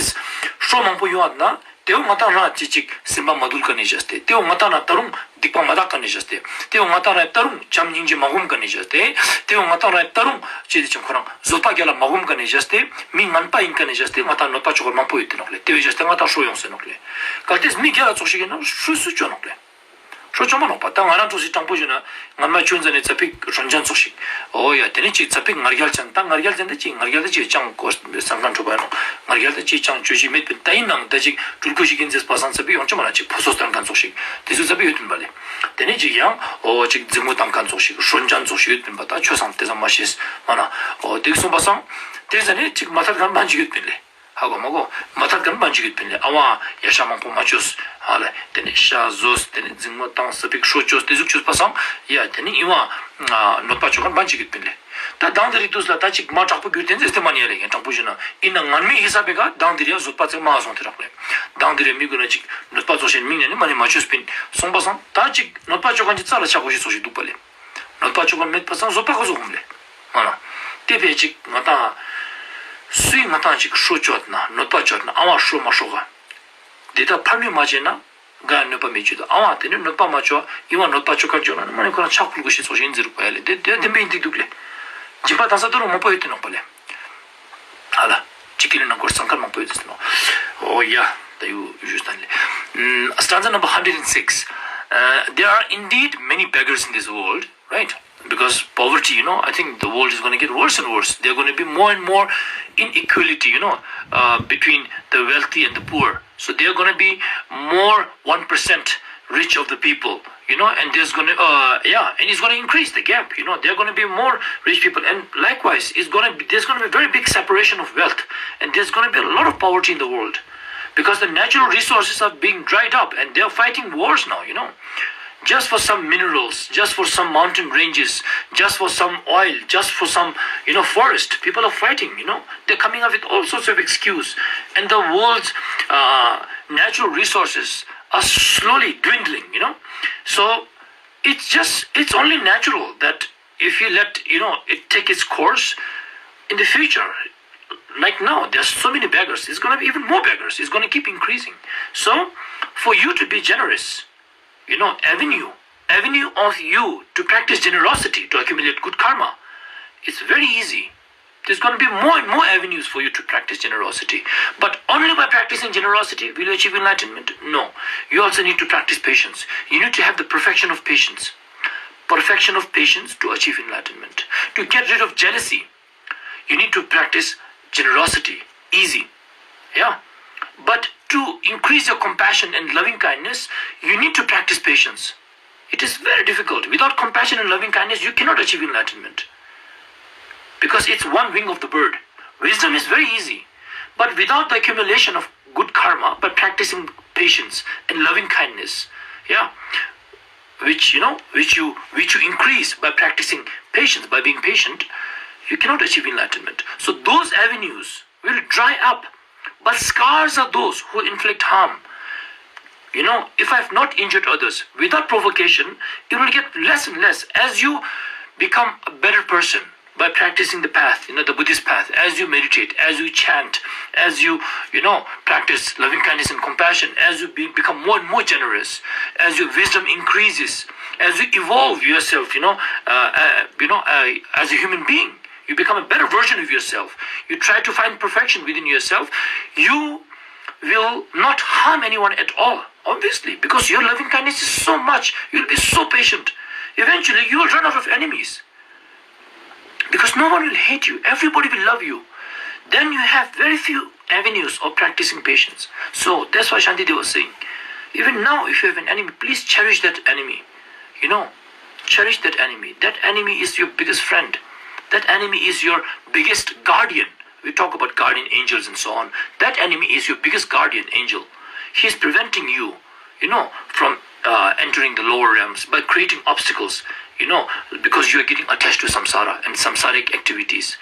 ཤོ་མང་པོ་ཡོང་བ་ན་ཏེ་བོ་ང་དང་རང་ཅིག་ཅིག་སེམས་པ་མ་དུལ་ཀ་ནེ་བཞག་སྟེ་ཏེ་བོ་ང་དང་རང་ད་རུང་སྡིག་པ་མ་དག་ཀ་ནེ་བཞག་སྟེ་ཏེ་བོ་ང་དང་རང་ད་རུང་བྱམས་སྙིང་རྗེ་མ་སྒོམ་ཀ་ནེ་བཞག་སྟེ་ཏེ་བོ་ང་དང་རང་ད་རུང་ཅི་ཏེ་ཅན་ཁོ་རང་བཟོད་པ་རྒྱལ་ལ་མ་སྒོམ་ཀ་ནེ་བཞག་སྟེ་མི་ངན་པ་ཨིན་ཀ་ནེ་བཞག་སྟེ་ང་དང་གནོད་པ་ཅོ་ཁན་མང་པོ་ཡོད་ཏེ་ནོག་ལེ། ཏེ་བོ་བཞག་སྟེ་ང་དང་ཤོ་ཡོང་ཟེར་ནོག་ལེ། གལ་ཏེ་མི་རྒྱལ་ལ་ཙོགས་ཤིག་ཨིན་ན་ཤོ་སུ་ཅོ་ནོག་ལེ། ཤོ་ཅོ་མ་ནོག་པ། ད་ང་རང་ཙོགས་ཤིག་དྲང་པོ་ཞུས་ན་ངན་མ་ཅོ་ཟ་ནེ་ཙ་པིག་ཧྲོན་ཅན་ཙོགས་ཤིག་འོ་ཡ་ཏེ་ནེ་ཅིག་ཙ་པིག་ང་རྒྱལ་ཅན་ད་ང་རྒྱལ་ཅན་ད་ཅིག་ང་རྒྱལ་ད་ཅིག་ཅང་གོ་སང་ཁན་འཕྲོ་བ་ནོག་ང་རྒྱལ་ད་ཅིག་ཅང་ཅོ་ཅེས་མེད་པིན། ད་ཨིན་ནའང་ད་ཅིག་སྤྲུལ་སྐུ་ཞིག་ཨིན་ཟེར་པ་སང་ཙ་པིག་ཡོང་ཅེས་མ་ན་ཅིག་ཕོ་སོ་སྟན་ཁན་ཙོགས་ཤིག་ཏེ་ཚོ་ཙ་པིག་ཡོད་པིན་པ་ལེ། ཏེ་ནེ་ཅིག་ཡང་འོ་ཅིག་འཛིང་མོ་བཏང་ཁན་ཙོགས་ཤིག་ཧྲོན་ཅན་ཙོགས་ཤིག་ཡོད་པིན་པ། ད་ཆོས་སང་ཏེ་ཙམ་མ་ཤེས་མ་ན་འོ་ཏེ་གསུངས་པ་སང་ཏེ་ཟ་ནེ་ཅིག་མ་ཐད་ཁན་མ་ཅིག་ཡོད་པིན་ལེ། ཧ་གོ་མ་གོ། མ་ཐད་ཁན་མ་ཅིག་ཡོད་པིན་ལེ། ཨ་བ་ཡ་ཤ་མང་པོ་མ་ཅོས། ཧ་ལེ། ཏེ་ནེ་ཤ་ཟོས། ཏེ་ནེ་འཛིང་མོ་བཏང་ཙ་པིག་ཤོ་ཅོས། ཏེ་ཟུག་ཅོས་པ་སང་ཡ་ཏེ་ནེ་ཨི་བ་གནོད་པ་ཅོ་ཁན་མ་ཅིག་ཡོད་པིན་ལེ། ད་དང་དེ་རིང་དུས་ལ་ད་ཅིག་མ་དྲག་པོ་གྱུར་ཏེ་ཟེར་ཏེ་མ་ནེ་ཡ་ལེ། ཡང་དྲང་པོ་ཞུས་ན་ཨིན་ན་ངན་མི་ཧི་སབ་བེ་ག་དང་དེ་རིང་བཟོད་པ་ཙེག་མ་སོང་ཏེ་རག་ལེ། དང་དེ་རིང་མི་གུན་ན་ཅིག་གནོད་པ་ཙོགས་ཤིག་མིང་ནེ་ནི་མ་ནེ་མ་ཅོས་པིན་སོང་པ་སང་ད་ཅིག་གནོད་པ་ཅོ་ཁན་ཅིག་རྩ་ལ་ཆ་གོས་ཤེས་ཙོགས་ཤིག་དུག་པ་ལེ། གནོད་པ་ཅོ་ཁན་མེད་པ་སང་བཟོད་པ་ག་ཟུག་སྒོམ་ལེ། མ་ན། ཏེ་ཕི་ཅིག་ང་དང་སུའི་ང་དང་ཅིག་ཤོ་ཅོ་ན་གནོད་པ་ཅོ་ན་ཨ་བ་ཤོ་མ་ཤོ་ག་ཏེ་ད་ཕར་ནུས་མ་བྱས་ན་ག་གནོད་པ་མི་ཅོ་ད། ཨ་བ་ཏེ་ནེ་གནོད་པ་མ་ཅོ་ཨི་བ་གནོད་པ་ཅོ་ཁན་ཅོ་ན་མ་ནེ་ཁོ་རང་ཕྱག་ཕུལ་གོས་ཤེས་ཙོགས་ཤིག་ཨིན་ཟེར་རུག་པ་ཡ་ལེ། ཏེ་ཏེ་བདེན་པ་ཨིན་ཏེ་དུག་ལེ། སྦྱིན་པ་བཏང་ས་ད་རུང་མང་པོ་ཡོད་ཏེ་ནོག་པ་ལེ། ཧ་ལ། ཅིག་གི་ལེ་ནང་སྐོར་སང་ཁན་མང་པོ་ཡོད་ཏེ་ནོག་འོ་ཡ། ད་ཡུ་ཞུས་ཏེ་ལེ། Mm, stanza number hundred and six. Uh, there are indeed many beggars in this world, right? Because poverty, you know, I think the world is going to get worse and worse. There are going to be more and more inequality, you know, uh, between the wealthy and the poor. So there are going to be more one percent rich of the people, you know, and there's going to, uh, yeah, and it's going to increase the gap, you know, there are going to be more rich people. And likewise, it's going to be, there's going to be very big separation of wealth. And there's going to be a lot of poverty in the world because the natural resources are being dried up and they're fighting wars now, you know. Just for some minerals, just for some mountain ranges, just for some oil, just for some, you know, forest, people are fighting, you know. They're coming up with all sorts of excuse. And the world's uh, natural resources are slowly dwindling, you know. So it's just, it's only natural that if you let, you know, it take its course, in the future, like now, there's so many beggars, it's going to be even more beggars, it's going to keep increasing. So for you to be generous, you know, avenue, avenue of you to practice generosity, to accumulate good karma, it's very easy. There's going to be more and more avenues for you to practice generosity. But only by practicing generosity will you achieve enlightenment? No. You also need to practice patience. You need to have the perfection of patience. Perfection of patience to achieve enlightenment. To get rid of jealousy, you need to practice generosity. Easy. Yeah. But to increase your compassion and loving kindness, you need to practice patience. It is very difficult. Without compassion and loving kindness, you cannot achieve enlightenment. Because it's one wing of the bird. Wisdom is very easy. But without the accumulation of good karma, by practicing patience and loving kindness, yeah, which, you know, which you, which you increase by practicing patience, by being patient, you cannot achieve enlightenment. So those avenues will dry up. But scarce are those who inflict harm. You know, if I've not injured others, without provocation, it will get less and less as you become a better person by practicing the path, you know, the Buddhist path, as you meditate, as you chant, as you, you know, practice loving kindness and compassion, as you be, become more and more generous, as your wisdom increases, as you evolve yourself, you know, uh, uh, you know, uh, as a human being. You become a better version of yourself. You try to find perfection within yourself. You will not harm anyone at all, obviously, because your loving kindness is so much. You'll be so patient. Eventually, you will run out of enemies. Because no one will hate you, everybody will love you. Then you have very few avenues of practicing patience. So that's why Shantideva was saying, even now, if you have an enemy, please cherish that enemy. You know, cherish that enemy. That enemy is your biggest friend. That enemy is your biggest guardian. We talk about guardian angels and so on. That enemy is your biggest guardian angel. He's preventing you, you know, from uh, entering the lower realms by creating obstacles, you know, because you are getting attached to samsara and samsaric activities.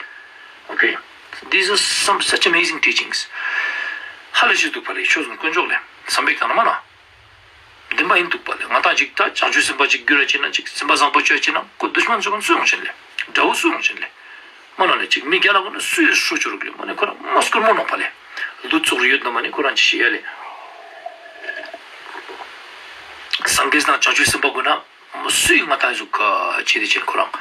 Okay, these are some such amazing teachings. ཧ་ལས་ཞིག་འདུག་པ་ལེ། ཆོས་ཀུན་མགོན་མཆོག་ལེ། བསམ་པའི་གཏམ་ན་མ་ན། བདེན་པ་ཡིན་འདུག་པ་ལེ། ང་ཏང་ཅིག་ད་བྱང་ཆུབ་སེམས་དཔའ་ཅིག་གྱུར་ར་ཅིག་ན་ཅིག་སེམས་པ་བཟང་པོ་ཅོ་ཅིག་ན་ཁོ་དུཤ་མན་ཅོ་གོན་སུ་ཡོང་ཆེན་ལེ། དགྲ་བོ་སུ་ཡོང་ཆེན་ལེ། མ་ན་ལེ་ཅིག་མི་རྒྱལ་ལ་གོ་ན་སུ་ཡོད་ཧྲུ་ཅོ་རུག་ལེ། མ་ནེ་ཁོ་རང་མ་སྐུར་མོ་ནོག་པ་ལེ། ལུ་ཙོག་རི་ཡོད་ན་མ་ནེ་ཁོ་རང་ཅི་ཤེས་ཡ་ལེ། སངས་རྒྱས་དང་བྱང་ཆུབ་སེམས་དཔའ་གོ་ན་སུའི་ང་ཏང་ཟུག་ཅི་དེ་ཅན་ཁོ་རང་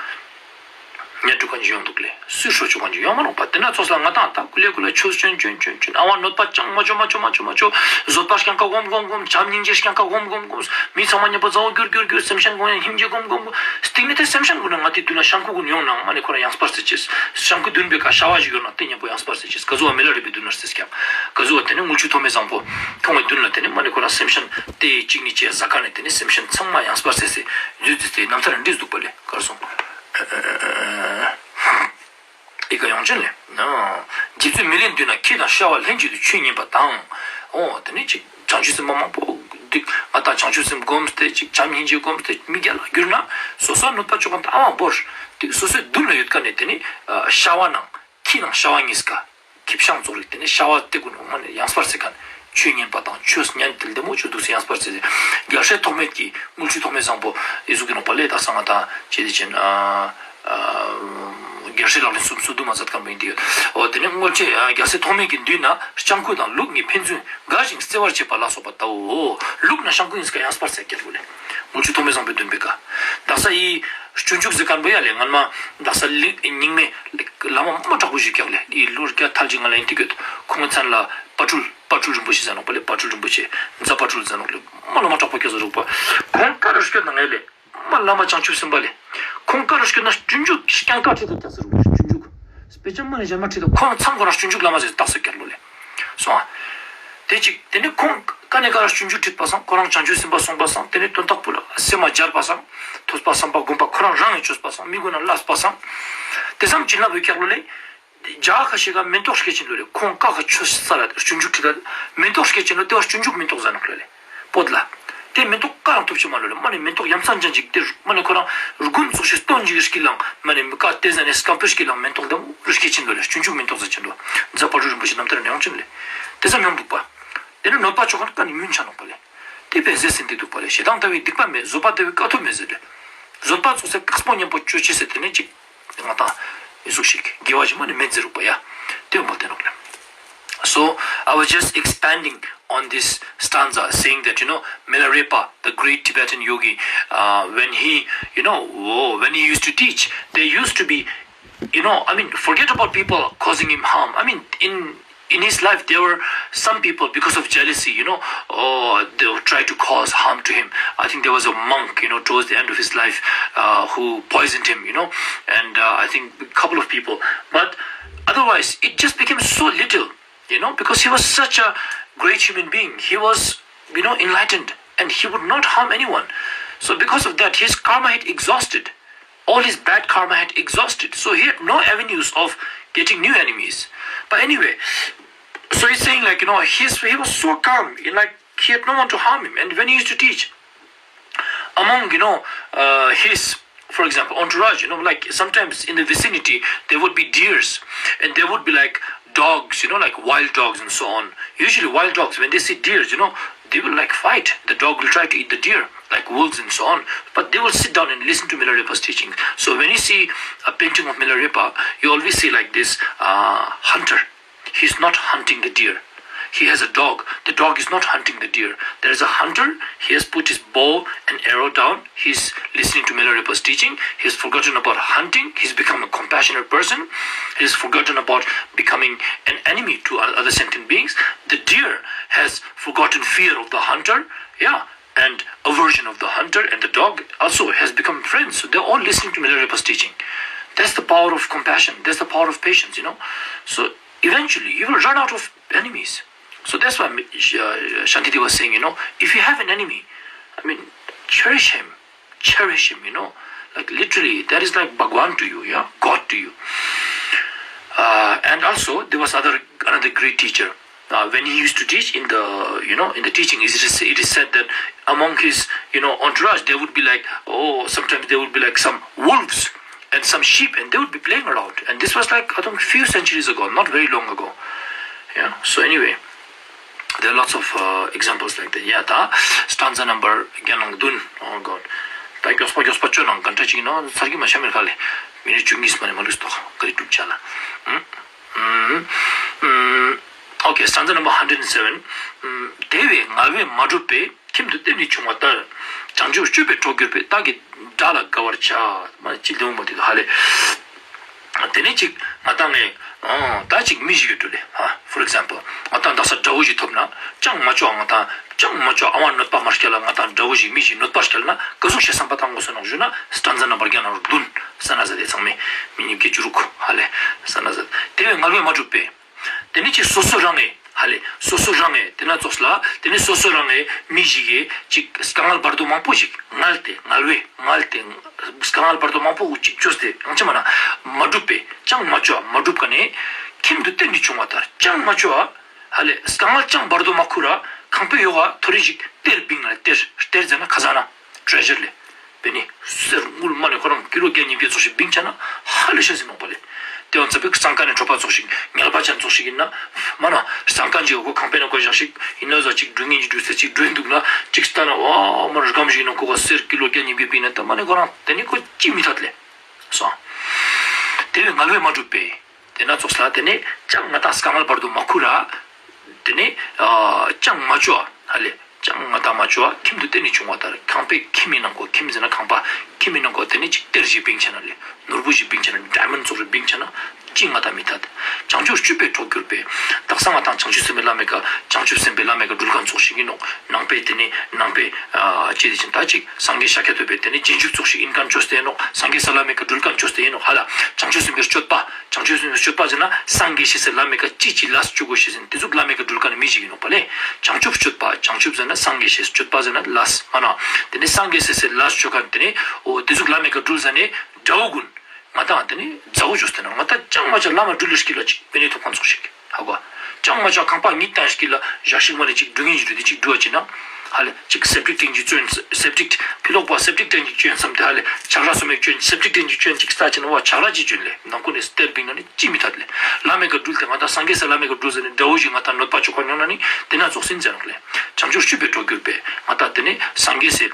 ཉན་འགྲོ་མཁན་ཅིག་ཡོང་འདུག་ལེ། སུའི་ཧྲུ་ཅོ་མཁན་ཅིག་ཡོང་མ་ནོག་པ། དེ་ན་ཚོགས་ལ་ང་ཏང་ད་ཀུ་ལེ་ཀུ་ལེ་ཆོས་ཅོན་ཅོན་ཅོན་ཅོན་ཨ་བ་གནོད་པ་ཅང་མ་ཅོ་མ་ཅོ་མ་ཅོ་མ་ཅོ། བཟོད་པ་རྐྱང་ཀ་སྒོམ་སྒོམ་སྒོམ། བྱམས་སྙིང་རྗེ་རྐྱང་ཀ་སྒོམ་སྒོམ་སྒོམ། མི་ཚང་མ་མཉམ་པོ་མཛའ་བོ་གྱུར་གྱུར་གྱུར། སེམས་ཅན་དགོངས་ཡངས་སྙིང་རྗེ་སྒོམ་སྒོམ་སྒོམ། སྟིང་ནེ་དེ་སེམས་ཅན་གུན་ང་ཏི་མདུན་ལ་ཤང་ཀུ་གུན་ཡོང་ན་མ་ནེ་ཁོ་རང་ཡངས་པར་སེ་ཅེས། ཤང་ཀུ་མདུན་པའི་ཀ་ཤ་བ་ཞིག་ཡོང་ན་དེ་མཉམ་པོ་ཡངས་པར་སེ་ཅེས། ག་ཟུག་བ་མི་ལ་རས་པའི་མདུན་ལ་སེ་ཀྱང་། ག་ཟུག་བ་དེ་ནེ་དངུལ་ཆུ་ཐོགས་མེད་བཟང་པོ་ཁོང་གི་མདུན་ལ་དེ་ནེ་མ་ནེ་ཁོ་རང་སེམས་ཅན་དེ་གཅིག་ནི་ཅེས་ཟ་ཀ་ནེ་དེ་ནེ་སེམས་ཅན་ཚང་མ་ཡངས་པར་སེ་སེ་འདུས་ཏེ་དེ་རྣམ་ཐར་འདྲིས་འདུག་པ་ལེ། གར་སོང་། ཨི་ཀ་ཡོང་ཅན་ལེ། རྗེ་བཙུན་མི་ལའི་མདུན་ན་ཁྱི་དང་ཤ་བ་ལྷན་ཅིག་ཏུ་ཆོས་ཉན་པ་དང་། འོ་དེ་ནེ་ཅིག་བྱང་ཆུབ་སེམས་དཔའ་མང་པོ་འདུག་ང་ཏང་བྱང་ཆུབ་སེམས་སྒོམ་སྟེ་ཅིག་བྱམས་སྙིང་རྗེ་སྒོམ་སྟེ་མི་རྒྱལ་ལ་གྱུར་ན་སོ་སོ་གནོད་པ་ཅོ་མཁན་དང་ཨ་བ་བོར། དེ་སོ་སོའི་མདུན་ལ་ཡོད་ཀ་ནེ་དེ་ནེ་ཤ་བ་ནང་ཁྱི་ནང་ཤ་བ་གཉིས་ཀ་ཁྱི་ཤང་ཙོག་རིག་དེ་ནེ་ཤ་བ་དེ་གུན་མ་ནེ་ཡངས་པར་སེ་ཀ་ནེ་ཆོས་ཉན་པ་དང་ཆོས་ཉན་དེ་ལྡེ་མོ་ཆོས་འདུག་སེ་ཡངས་པར་སེ་སེ། རྒྱལ་སྲས་ཐོགས་མེད་ཀྱི་དངུལ་ཆུ་ཐོགས་མེད་བཟང་པོ་ཨི་ཟུག་གི་ནོག་པ་ལེ། ད་ས་ང་ཏང་ཅི་དེ་ཅན་ཨ་རྒྱལ་སྲས་ལག་ལེན་སུམ་སུ་དུ་མ་མཛད་མཁན་པོ་ཡིན་ཏེ་ཡོད། འོ་དེ་ནེ་དངུལ་ཆུ་རྒྱལ་སྲས་ཐོགས་མེད་ཀྱི་མདུན་ན་ལྕང་ཁུ་དང་ལུག་གཉིས་ཕན་ཚུན་དགའ་ཞིང་བརྩེ་བར་བྱེད་པ་ལ་སོགས་པ་ལྟའོ། ལུག་ན་ལྕང་ཁུ་གཉིས་ཀ་ཡངས་པར་སེ་ཀྱག་པོ་ལེ། དངུལ་ཆུ་ཐོགས་མེད་བཟང་པོའི་མདུན་པའི་ཀ། དག་ས་ཨི་སྤྱོད་འཇུག་ཟེར་མཁན་པོ་ཡ་ལེ། སྔན་མ་དག་ས་རྙིང་མའི་བླ་མ་མ་དྲག་པོ་ཞིག་ཀྱག་ལེ། ཨི་ལོ་བརྒྱ་ཐལ་ཅིག་སྔ་ལ་ཡིན་ཏེ་ཀྱོད། ཁོང་མཚན་ལ་དཔལ་སྤྲུལ་དཔལ་སྤྲུལ་རིན་པོ་ཆེ་ཟེར་ནོག་པ་ལེ། དཔལ་སྤྲུལ་རིན་པོ་ཆེ་རྫ་དཔལ་སྤྲུལ་ཟེར་ནོག་ལེ། མ་བླ་མ་དྲག་པོ་ཀྱག་ཟེར་རུག་པ། ཁོང་ཀ་རུ་སྐྱོད་ན་ངེ་ལེ། མ་བླ་མ་བྱང་ཆུབ་སེམས་དཔའ་ལེ། ཁོང་ཀ་རུ་སྐྱོད་ན་སྤྱོད་འཇུག་རྐྱང་ཀ་ཁྲིད་དུ་ཀྱག་ཟེར་རུག་སྤྱོད་འཇུག་དཔེ་ཆ་མ་ནེ་གཞན་མ་ཁྲིད་དུ་ཁོང་ཚང་ཁོ་རང་སྤྱོད་འཇུག་བླ་མ་ཟེར་རྟགས་སུ་ཀྱག་ལོ་ལེ། སོང་ཨ། དེ་ཅིག་དེ་ནེ་ཁོང་ཀ་ནེ་ཀ་ར་སྤྱོད་འཇུག་ཁྲིད་པ་སང་ཁོ་རང་བྱང་ཆུབ་སེམས་དཔའ་སོང་པ་སང་དེ་ནེ་དོན་དག་པོ་ལ་སེམས་མ་སྦྱར་པ་སང་ཐོས་པ་བསམ་པ་སྒོམ་པ་ཁོ་རང་རང་ངི་ཅོས་པ་སང་མི་གོ་ན་ལས་པ་སང་། དེ་ཙམ་ཅིག་ན་བོ་ཀྱག་ལོ་ལེ། རྒྱ་ཁ་ཤས་ཀ་མེན་ཏོག་སྐྱེ་ཅིན་ལོ་ལེ། ཁོང་ཀ་ཁ་ཆོས་ས་ལ་སྤྱོད་འཇུག་ཁྲིད་ད་མེན་ཏོག་སྐྱེ་ཅིན་ལོ་དེ་བ་སྤྱོད་འཇུག་མེན་ཏོག་ཟ་ནོག་ལོ་ལེ། པོད་ལ། དེ་མེན་ཏོག་ཀ་རང་ཐོབ་ཅི་མ་ལོ་ལེ། མ་ནེ་མེན་ཏོག་ཡ་མཚན་ཅན་ཅིག་དེ་མ་ནེ་ཁོ་རང་རྒུན་ཚོགས་ཤིག་སྟོན་ཅིག་རིས་ཀྱི་ལང་མ་ནེ་མི་ཀ་ཏེ་ཟ་ནེ་སྐམ་པོ་ཞིག་གི་ལང་མེན་ཏོག་དེ་མོ་རིས་ཀྱི་ཅིན་ལོ་ལེ། སྤྱོད་འཇུག་མེན་ཏོག་ཟ་ཅིན་ལོ། རྫ་དཔལ་སྤྲུལ་རིན་པོ་ཆེ་རྣམ་ཐར་ནེ་ཡོང་ཅིན་ལེ། དེ་ཙམ་ཡོང་འདུག་པ། དེ་ནེ་གནོད་པ་ཅོ་མཁན་ཀ་ནེ་ཉུང་ཆ་ནོག་པ་ལེ། དེ་བས་ཟེར་ཟིན་ཏེ་འདུག་པ་ལེ། ཞེ་སྡང་ལྟ་བུའི་སྡིག་པ་མེད། བཟོད་པ་ལྟ་བུའི་དཀའ་ཐུབ་མེད་ཟེར་ལེ། བཟོད་པ་ཚོགས་སེ་དཀགས་པོ་མཉམ་པོ་ཅོ་ཅེས་ཟེར་དེ་ནེ་ཅིག་ང་ཏང་ཨི་ཟུག་ཞིག་དགེ་བ་ཞིག་མ་ནེ་མེད་ཟེར་རུག་པ་ཡ། དེ་ཡོང་པ་དེ་ནོག་ལེ། So I was just expanding on this stanza, saying that, you know, Milarepa, the great Tibetan yogi, uh, when he, you know, oh, when he used to teach, there used to be, you know, I mean, forget about people causing him harm. I mean, in in his life, there were some people, because of jealousy, you know, oh, they would try to cause harm to him. I think there was a monk, you know, towards the end of his life, uh, who poisoned him, you know, and uh, I think a couple of people. But otherwise, it just became so little, you know, because he was such a great human being. He was, you know, enlightened, and he would not harm anyone. So because of that, his karma had exhausted. All his bad karma had exhausted, so he had no avenues of getting new enemies. But anyway, so he's saying, like, you know, he's, he was so calm, you know, like, he had no one to harm him. And when he used to teach, among, you know, uh, his, for example, entourage, you know, like, sometimes in the vicinity, there would be deers, and there would be, like, dogs, you know, like, wild dogs and so on. Usually wild dogs, when they see deers, you know, They will like fight. The dog will try to eat the deer, like wolves and so on. But they will sit down and listen to Milarepa's teaching. So when you see a painting of Milarepa, you always see like this uh, hunter. He's not hunting the deer. He has a dog. The dog is not hunting the deer. There is a hunter. He has put his bow and arrow down. He's listening to Milarepa's teaching. He's forgotten about hunting. He's become a compassionate person. He's forgotten about becoming an enemy to o- other sentient beings. The deer has forgotten fear of the hunter. Yeah. And aversion of the hunter and the dog also has become friends. So they're all listening to Milarepa's teaching. That's the power of compassion. That's the power of patience, you know. So eventually, you will run out of enemies. So that's why uh, Shantideva was saying, you know, if you have an enemy, I mean, cherish him, cherish him, you know, like literally, that is like Bhagwan to you, yeah, God to you. Uh, and also, there was other another great teacher. Uh, when he used to teach in the, you know, in the teaching, it is, it is said that among his, you know, entourage, there would be like, oh, sometimes there would be like some wolves and some sheep, and they would be playing around. And this was like, I think, few centuries ago, not very long ago. Yeah. So anyway, there are lots of uh, examples like that. Yeah, ད stanza number བརྒྱ་དང་བདུན. Oh God. ད་མགྱོགས་པ་མགྱོགས་པ་ཅོ་ན་ག་འདྲ་ཅིག་ཡིན་ནོ་ཚར་གི་མ་ཤ་མེར་ཁ་ལེ། མི་ནི་བཅུ་གཉིས་མ་ནི་མ་ལུས་ཏོག་ག་རི་གྲུབ་ཆ་ལ། ཨུམ། ཨུམ། Okay, stanza number hundred and seven. དེ་བས་ངལ་བས་མ་བསྒྲུབས་པས། ཁྱིམ་དུ་གཏན་ནས་བྱུང་བ་ལྟར། བྱང་ཆུབ་སྤྱོད་པས་གྲོགས་གྱུར་པས། བདག་གི་དགྲ་ལ་དགའ་བར་བྱ། མ་ཅི་ལེའུ་མོ་དེ་ཧ་ལེ། དེ་ནས་ཅིག་ང་ཏང་ངས་ཨང་ད་ཅིག་མི་ཞིག་ཡོད་དུ་ལེ། ཧ། For example, ང་ཏང་དག་ས་དགྲ་བོ་ཞིག་ཐོབ་ན་ཅང་མ་ཅོ་ང་ཏང་ཅང་མ་ཅོ་ཨ་བ་གནོད་པ་མ་སྐྱལ་ལ། ང་ཏང་དགྲ་བོ་ཞིག་མི་ཞིག་གནོད་པ་སྐྱལ་ན་ག་ཟུག་ཞིག་བསམ་པ་བཏང་དགོས་སོ་ནོག་ཞུ་ན། stanza number བརྒྱ་དང་བདུན། ས་ན་ཟ་དེ་ཚང་མས་མི་ཉིད་ཀྱི་འཇུ་རུག་ཧ་ལེ། ས་ན་ཟ་དེ་བས་ངལ་བས་མ་བསྒྲུབས་པས། དེ་ནས་ཅིག་སོ་སོ་རང་ངེ་ཧ་ལེ། སོ་སོ་རང་ངེ་དེ་ན་ཙོགས་ལ། དེ་ནས་སོ་སོ་རང་ངེ་མི་ཞིག་གིས་ཅིག་དཀའ་ངལ་བར་དོ་མང་པོ་ཞིག་ངལ་ཏེ་ངལ་བས་ངལ་ཏེ་དཀའ་ངལ་བར་དོ་མང་པོ་ཅིག་བཅོས་ཏེ་ཡང་ཅི་མ་ན་མ་བསྒྲུབས་པས། ཅང་མ་ཅོ་མ་བསྒྲུབས་ཀ་ནས་ཁྱིམ་དུ་གཏན་ནས་བྱུང་བ་ལྟར་ཅང་མ་ཅོ་ཧ་ལེ། དཀའ་ངལ་ཅང་བར་དོ་མ་ཁུར་ར་ཁང་པའི་ཡོག་ག་ཐོ་རེ་ཞིག་གཏེར་བིང་ན་ལེ། གཏེར་གཏེར་ཟེར་ན་ཁ་ཟ་ན་ཊྲེ་ཞར་ལེ། པེ་ནི་གསེར་དངུལ་མ་ནི་ཁོ་རང་ཀི་ལོ་བརྒྱ་ཉིས་བརྒྱ་ཙོགས་ཤིག་བིང་ཆ་ན་ཧ་ལས་ཤ་ཟིན་ནོག་པ་ལེ། དེ་བ་ཙ་པིག་སང་ཀ་ནི་གྲོད་པ་ཙོགས་ཤིག་ངལ་བ་ཅན་ཙོགས་ཤིག་ཡིན་ན་མ་ན་སང་ཀ་ཅིག་ཡོད་གོ་ཁང་པའི་ནང་ཁོ་བཞག་ཤིག་ཡིན་ན་ཟ་ཅིག་འགྲུལ་ཉིན་ཅིག་འགྲུལ་ཟེར་ཅིག་འགྲུལ་འདུག་ན་ཅིག་ལྟ་ན་ཝ་མ་རི་སྒམ་ཞིག་ཡིན་ན་ཁོ་ག་གསེར་ཀི་ལོ་བརྒྱ་ཉིས་བརྒྱ་བིང་ན་ད་མ་ནི་ཁོ་རང་དེ་ནི་ཁོ་ཅི་མི་ཐད་ལེ། སོང་། དེ་བས་ངལ་བས་མ་བསྒྲུབས་པས། དེ་ན་ཙོགས་ལ་དེ་ནས་ཅང་ང་ཏང་དཀའ་ངལ་བར་དུ་མ་ཁུར་ར། དེ་ནས་ཨ་ཅང་མ་ཅོ་ཧ་ལེ། ཅང་ང་ཏང་མ་ཅོ་ཁྱིམ་དུ་གཏན་ནས་བྱུང་བ་ལྟར། ཁང་པའི་ཁྱིམ་མི་ནང་ཁོ་ཁྱིམ་ཟེར་ན་ཁང་པ། ཁྱིམ་མི་ནང་ཁོ་དེ་ནས་ཅིག་གཏེར་ཞིག་བིང་ཆ་ན་ལེ། ནོར་བུ་ཞིག་བིང་ཆ་ན་ཌའི་མོན་ཌ་ཙོགས་རེ་བིང་ཆ་ན་ཅི་ང་ཏང་མི་ཐད། བྱང་ཆུབ་སྤྱོད་པས་གྲོགས་གྱུར་པས། དག་ས་ང་ཏང་བྱང་ཆུབ་སེམས་དཔའི་བླ་མའི་ཀ་བྱང་ཆུབ་སེམས་དཔའི་བླ་མའི་ཀ་འགྲུལ་ཁན་ཙོགས་ཤིག་ཡིན་ནོག། ནང་པའི་དེ་ནས་ནང་པའི་ཨ་ཅི་དེ་ཅིན་ད་ཅིག་སངས་རྒྱས་ཤཱཀྱ་ཐུབ་པའི་དེ་ནས་རྗེས་འཇུག་ཙོགས་ཤིག་ཡིན་ཁན་ཅོས་ཏེ་ཡིན་ནོག། སངས་རྒྱས་སི་བླ་མའི་ཀ་འགྲུལ་ཁན་ཅོས་ཏེ་ཡིན་ནོག་ཧ་ལ། བྱང་ཆུབ་སེམས་དཔའི་སྤྱོད་པ། བྱང་ཆུབ་སེམས་དཔའི་སྤྱོད་པ་ཟེར་ན་སངས་རྒྱས་ཤེས་སི་བླ་མའི་ཀ་ཅི་ཅི་ལས་ཅོ་གོས་ཤེས་ཟེར་ན་དེ་ཟུག་བླ་མའི་ཀ་འགྲུལ་ཁན་ནི་མི་ཞིག་ཡིན་ནོག་པ་ལེ། བྱང་ཆུབ་སྤྱོད་པ། བྱང་ཆུབ་ཟེར་ན་སངས་རྒྱས་ཤེས་སི་སྤྱོད་པ་ཟེར་ན་ལས་མ་ན། དེ་ནས་སངས་རྒྱས་ཤེས་སི་ལས་ཅོ་ཁན་དེ་ནས་འོ་དེ་ཟུག་བླ་མའི་ཀ་འགྲུལ་ཟ་ནས་དགྲ་བོ་གུན་ང་ཏང་དེ་ནས་མཛའ་བོ་ཅོས་ཏེ་ན་ང་ཏང་ཅང་མ་ཅོ་བླ་མ་འགྲུལ་ལ་སྐྱིད་ལ་ཅིག་པེ་ནེ་ཐོབ་ཁན་ཙོགས་ཤིག་ཧ་གོ། ཅང་མ་ཅོ་ཁང་པ་ཉིད་ཏང་སྐྱིད་ལ་ཞག་ཤིག་མ་ནེ་ཅིག་འགྲུལ་ཉིན་ཅིག་འགྲུལ་ཏེ་ཅིག་འགྲུལ་བ་ཅིག་ན་ཧ་ལེ་ཅིག་སེབ་ཊིག་ཊེང་ཅིག་ཅོ་ཡིན། སེབ་ཊིག་ཕི་ལོག་པ་སེབ་ཊིག་ཊེང་ཅིག་ཅོ་ཡིན་བསམ་སྟེ་ཧ་ལེ་ཆག་ར་སོ་མེ་ཅོ་ཡིན། སེབ་ཊིག་ཊེང་ཅིག་ཅོ་ཡིན་ཅིག་ལྟ་ཅེ་ན་བ་ཆག་ར་ཅིག་ཅོ་ཡིན་ལེ། ནང་ཁུ་ནེ་གཏེར་བིང་ན་ནི་ཅི་མི་ཐད་ལེ། བླ་མའི་ཀ་འགྲུལ་ཏེ་ང་ཏང་སངས་རྒྱས་སི་བླ་མའི་ཀ་འགྲུལ་ཟ་ནེ་དགྲ་བོ་ཞིག་ང་ཏང་གནོད་པ་ཅོ་ཁན་ཡོང་ན་ནི་དེ་ན་ཙོགས་ཡིན་ཟེར་ནོག་ལེ། བྱང་ཆུབ་སྤྱོད་པས་གྲོགས་གྱུར་པས། ང་ཏང་དེ་ནས་སངས་རྒྱས་སི་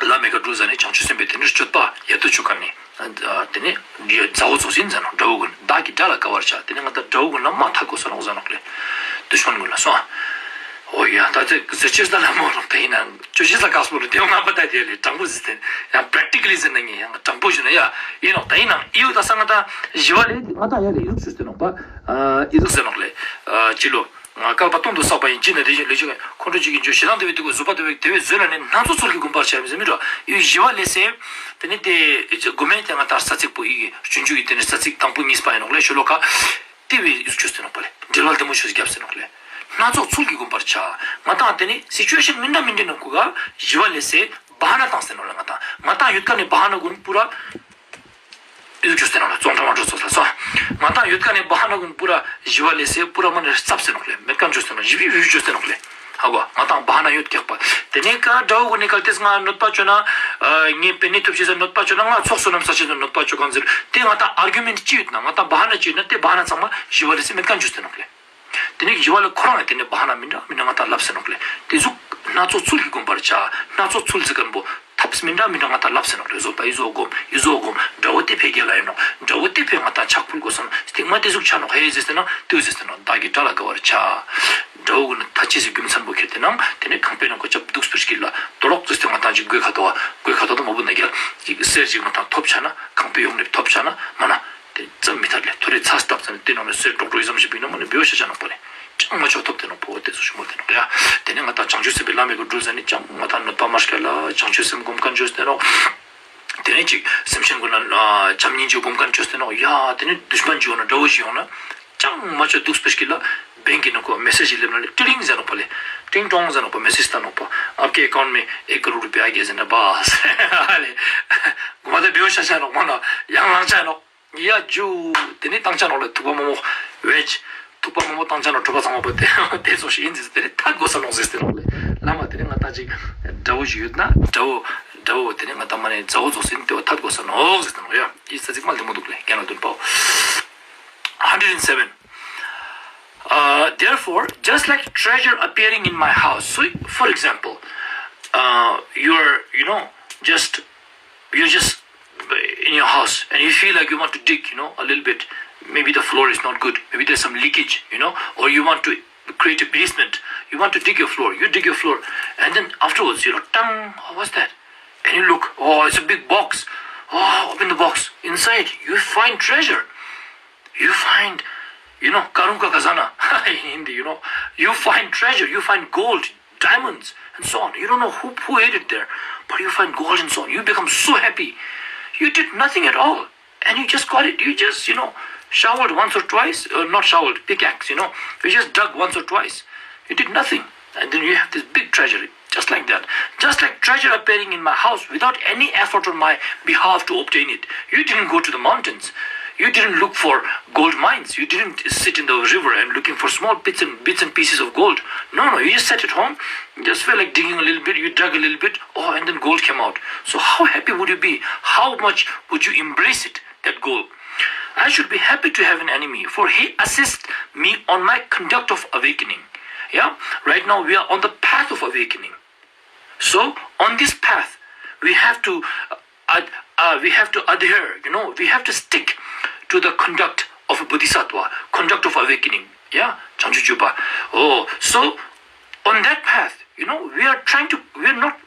བླ་མའི་ཀ་འགྲུལ་ཟ་ནེ་བྱང་ཆུབ་སེམས་དཔའི་དེ་ནི་སྤྱོད་པ་ཡ་ཏོ་ཅོ་ཁན་ནི་དེ་ནི་མཛའ་བོ་ཙོགས་ཡིན་ཟེར་ནོག། དགྲ་བོ་གུན་བདག་གི་དགྲ་ལ་དགའ་བར་བྱ། དེ་ནི་ང་ཏང་དགྲ་བོ་གུན་ལ་མ་ཐག་གོས་སོ་ནོག་ཟེར་ནོག་ལེ། དུཤ་མན་གུན་ལ་སོང་། འོ་ཡ་ད་ཚེ་ཟེར་ཅེས་ད་ལ་མོ་རོག་ད་ཡིན་ན་ཅོ་ཅེས་ད་ཀགས་པོ་རོག་དེ་ང་པ་ད་དེ་ལེ་དྲང་པོ་ཟེར་ཏེ་ཡང་པྲེག་ཊི་ཀ་ལི་ཟེར་ན་ངས་ཡང་དྲང་པོ་ཞུ་ན་ཡ་ཡིན་ནོག། ད་ཡིན་ནའང་ཨི་ཡོ་ད་ས་ང་ཏང་ཞི་བ་ལྷས་ང་ཏང་ཡ་ལེ་ཨི་ཟུག་ཅོས་ཏེ་ནོག་པ། ཨི་ཟུག་ཟེར་ནོག་ལེ། ཅི་ལོ། བསྐལ་པ་སྟོང་དུ་བསགས་པ་ཡི། ཅི་ནས་དེ་བཞིན་ལས་བྱུང་ཁོང་ཁྲོ་བཅས་ཀྱི་རྒྱུ། ཞེ་སྡང་དེ་བས་དེ་ཀོ་བཟོད་པ་དེ་བས་དེ་བས་བཟོད་ལ་ནི། སྣ་ཚོགས་ཚུལ་གྱིས་བསྒོམ་པར་བྱ་ཡི་ཟེར་མི་འགྲོ། ཡུལ་ཞི་བ་ལྷས་སེ། དེ་ནི་དེ་དགོས་མེད་དེ་ང་ཏང་རྩ་ཚིག་པོ་ཡི་སྤྱོད་འཇུག་གི་དེ་ནི་རྩ་ཚིག་དང་པོ་གཉིས་པ་ཡིན་ནོག་ལེ་ཤོ་ལོ་ཀ། དེ་བས་ཡུག་ཆོས་ཟེར་ནོག་པ་ལེ། འགྲེལ་བ་ལྡེ་མོ་ཆོས་རྒྱབ་ཟེར་ནོག་ལེ། སྣ་ཚོགས་ཚུལ་གྱིས་བསྒོམ་པར་བྱ། ང་ཏང་དེ་ནི་སི་ཅུ་ཨེ་ཤན་མི་འདྲ་མི་འདྲ་ནང་ཁུ་ག་ཞི་བ་ལྷས་སེ་བ་ཧ་ན་བཏང་ཟེར་ནོག་ལེ། ང་ཏང་ང་ཏང་ཡོད་ཀ་ནི་བ་ཧ་ན་གུན་པུ་ར། ཨི་ཟུག་ཅོས་ཏེ་ནོག་ལེ། ཙོང་ཁྲ་མ་འགྲོ་ཚོགས་ལ་སོ། ང་ཏང་ཡོད་ཀ་ནི་བ་ཧ་ན་གུན་པུ་ར་ཞི་བ་ལྷས་སེ་པུ་ར་མ་ནེ་རྩབ་ཟེར་ནོག་ལེ། མེད་ཁན་ཅོས་ཏེ་ནོག་ལེ། ཞི་བི་བི་ཅོས་ཏེ་ནོག་ལེ། ཧ་གོ། ང་ཏང་བ་ཧ་ན་ཡོད་ཀྱག་པ། དེ་ནས་ཀ་དགྲ་བོ་གུན་ནི་ཀ་ལྟས་ང་གནོད་པ་ཅོ་ན། ངས་པེ་ནེ་ཐུབ་ཅེས་ཟེར་གནོད་པ་ཅོ་ན། ང་ཚོགས་བསོད་ནམས་བསགས་ཅེས་ཟེར་གནོད་པ་ཅོ་ཁན་ཟེར། དེ་ང་ཏང་ཨར་གུ་མེན་ཊ་ཅི་ཡོད་ན་ང་ཏང་བ་ཧ་ན་ཅི་ཡོད་ན་དེ་བ་ཧ་ན་ཚང་མ་ཞི་བ་ལྷས་སེ་མེད་ཁན་ཅོས་ཏེ་ནོག་ལེ། དེ་ནེ་ཞི་བ་ལྷས་ཁོ་རང་ལ་དེ་ནེ་བ་ཧ་ན་མི་འདྲ་མི་འདྲ་ང་ཏང་ལབ་སེ་ནོག་ལེ། དེ་ཟུག་སྣ་ཚོགས་ཚུལ་གྱིས་བསྒོམ་པར་བྱ། སྣ་ཚོགས་ཚུལ་ཟེར་ཁན་པོ་ཐབས་མི་འདྲ་མི་འདྲ་ང་ཏང་ལབ་སེ་ནོག་ལེ། བཟོད་པ་ཡི་བཟོད་སྒོམ་ཡི་བཟོད་སྒོམ། དགྲ་བོ་དེ་ཕེ་རྒྱལ་ལ་ཡིན་ནོག། དགྲ་བོ་དེ་ཕེ་ང་ཏང་ཕྱག་ཕུལ་དགོས་སམ། སྟིང་མ་དེ་ཟུག་ཆ་ནོག་ཧེ་ཟེར་ཏེ་ན་དེ་ཟེར་ཏེ་ན་བདག་གིས་དགྲ་ལ་དགའ་བར་བྱ། དགྲ་བོ་གུན་ཐ་ཆད་སི་རྒྱུ་མཚན་པོ་ཁྱེར་ཏེ་ན་དེ་ནེ་ཁང་པའི་ནང་ཁོ་ཅབ་དུག་སྤེར་ཞིག་ལ་དོ་ལོག་ཟེར་ཏེ་ང་ཏང་ཅིག་གོས་ཁ་དོག་གོས་ཁ་དོག་དང་མ་བུ་ན་རྒྱལ་ཅིག་གསེར་ཅིག་ང་ཏང་ཐོབ་ཆ་ན་ཁང་པའི་ཡོང་ནེ་ཐོབ་ཆ་ན་མ་ན། དེ་ཙམ་མི་ཐར་ལེ། ཐོ་རེ་ཚ་སྟབས་ཙམ་དེ་ནང་ནེ་གསེར་ཀྲོག་ཀྲོག་ཡི་ཙམ་ཞིག་པིན་ན་མ་ནེ་བེའུ་ཤ་ཆ་ནོག་པོ་ལེ། ཅང་མ་ཆོག་ཐོབ་དེ་ནོག་པོ་དེ་ཚོ་ཞུ་མོ་དེ་ནོག་ཡ། དེ་ནེ་ང་ཏང་བྱང་ཆུབ་སེམས་དཔའི་བླ་མའི་གི་འགྲུལ་ཟ་ནེ་ཅང་ང་ཏང་གནོད་པ་མ་སྐྱལ་ལ་བྱང་ཆུབ་སེམས་སྒོམ་ཁན་བཅོས་ཏེ་ནོག། དེ་ནེ་ཅིག་སེམས་ཅན་གུན་ལ་བྱམས་སྙིང་རྗེ་སྒོམ་ཁན་བཅོས་ཏེ་ནོག་ཡ། དེ་ནེ་དུཤ་མན་ཅིག་ཡོང་ན་དགྲ་བོ་ཞིག་ཡོང་ན་ཅང་མ་ཆོག་དུག་སྤེར་ཞིག་ལ་བེང་གི་ནང་ཁོ་མེ་སེཇ་ཞིག་ལེབ་ན་ལེ་ཏི་རིང་ཟེར་ནོག་པོ་ལེ། ཏིང་ཏོང་ཟེར་ནོག་པོ་མེ་སེཇ་ལྟ་ནོག་པོ། आपके अकाउंट में एक करोड़ रुपया आ गया ཟེར་ན་བས་ལེ། གོ་མ་དེ་བེའུ་ཤ་ཆ་ནོག་མ་ན་ཡང་ལང་ཆ་ནོག། ཡ་ཇུ། དེ་ནེ་བཏང་ཆ་ནོག་ལེ་ཐུག་པ་མོག་མོག་བེཇ། ཐུག་པ་མོག་མོག་བཏང་ཆ་ནོག་གྲོད་པ་ཚང་མ་པོ་དེ་དེ་ཙོགས་ཤིག་ཡིན་ཟེར་དེ་ནེ་ཐད་དགོས་ས་ནོག་ཟེར་ཏེ་ནོག་ལེ། བླ་མ་དེ་ནེ་ང་ཏང་ཅིག་དགྲ་བོ་ཞིག་ཡོད་ན་དགྲ་བོ་དགྲ་བོ་དེ་ནེ་ང་ཏང་མ་ནེ་མཛའ་བོ་ཙོགས་ཡིན་དེ་བོ་ཐད་དགོས་ས་ནོག་ཟེར་ཏེ་ནོག་ཡ། ཡི་ས་ཚིག་མ་ལྡེ་མོ་དུག་ལེ་རྒན་ལ་དོན་པའོ། Hundred and seven. Uh, therefore, just like treasure appearing in my house. So, for example, uh, you're, you know, just you're just in your house and you feel like you want to dig, you know, a little bit. Maybe the floor is not good. Maybe there's some leakage, you know, or you want to create a basement. You want to dig your floor. You dig your floor, and then afterwards, you know, tang, oh, what's that? And you look, oh, it's a big box. Oh, open the box. Inside, you find treasure. You find, you know, karun ka khazana in Hindi, you know, you find treasure, you find gold, diamonds, and so on. You don't know who, who hid it there, but you find gold and so on. You become so happy. You did nothing at all, and you just got it. You just, you know, shoveled once or twice, uh, not shoveled, pickaxe, you know. You just dug once or twice. You did nothing, and then you have this big treasure. Just like that. Just like treasure appearing in my house without any effort on my behalf to obtain it. You didn't go to the mountains. You didn't look for gold mines. You didn't sit in the river and looking for small bits and bits and pieces of gold. No, no, you just sat at home. You just felt like digging a little bit. You dug a little bit. Oh, and then gold came out. So how happy would you be? How much would you embrace it? That goal. I should be happy to have an enemy, for he assists me on my conduct of awakening. Yeah, right now we are on the path of awakening. So, on this path, we have to uh, ad- uh, we have to adhere, you know, we have to stick to the conduct of a bodhisattva, conduct of awakening. Yeah, Changchujubá. Oh, so on that path, you know, we are trying to, we are not,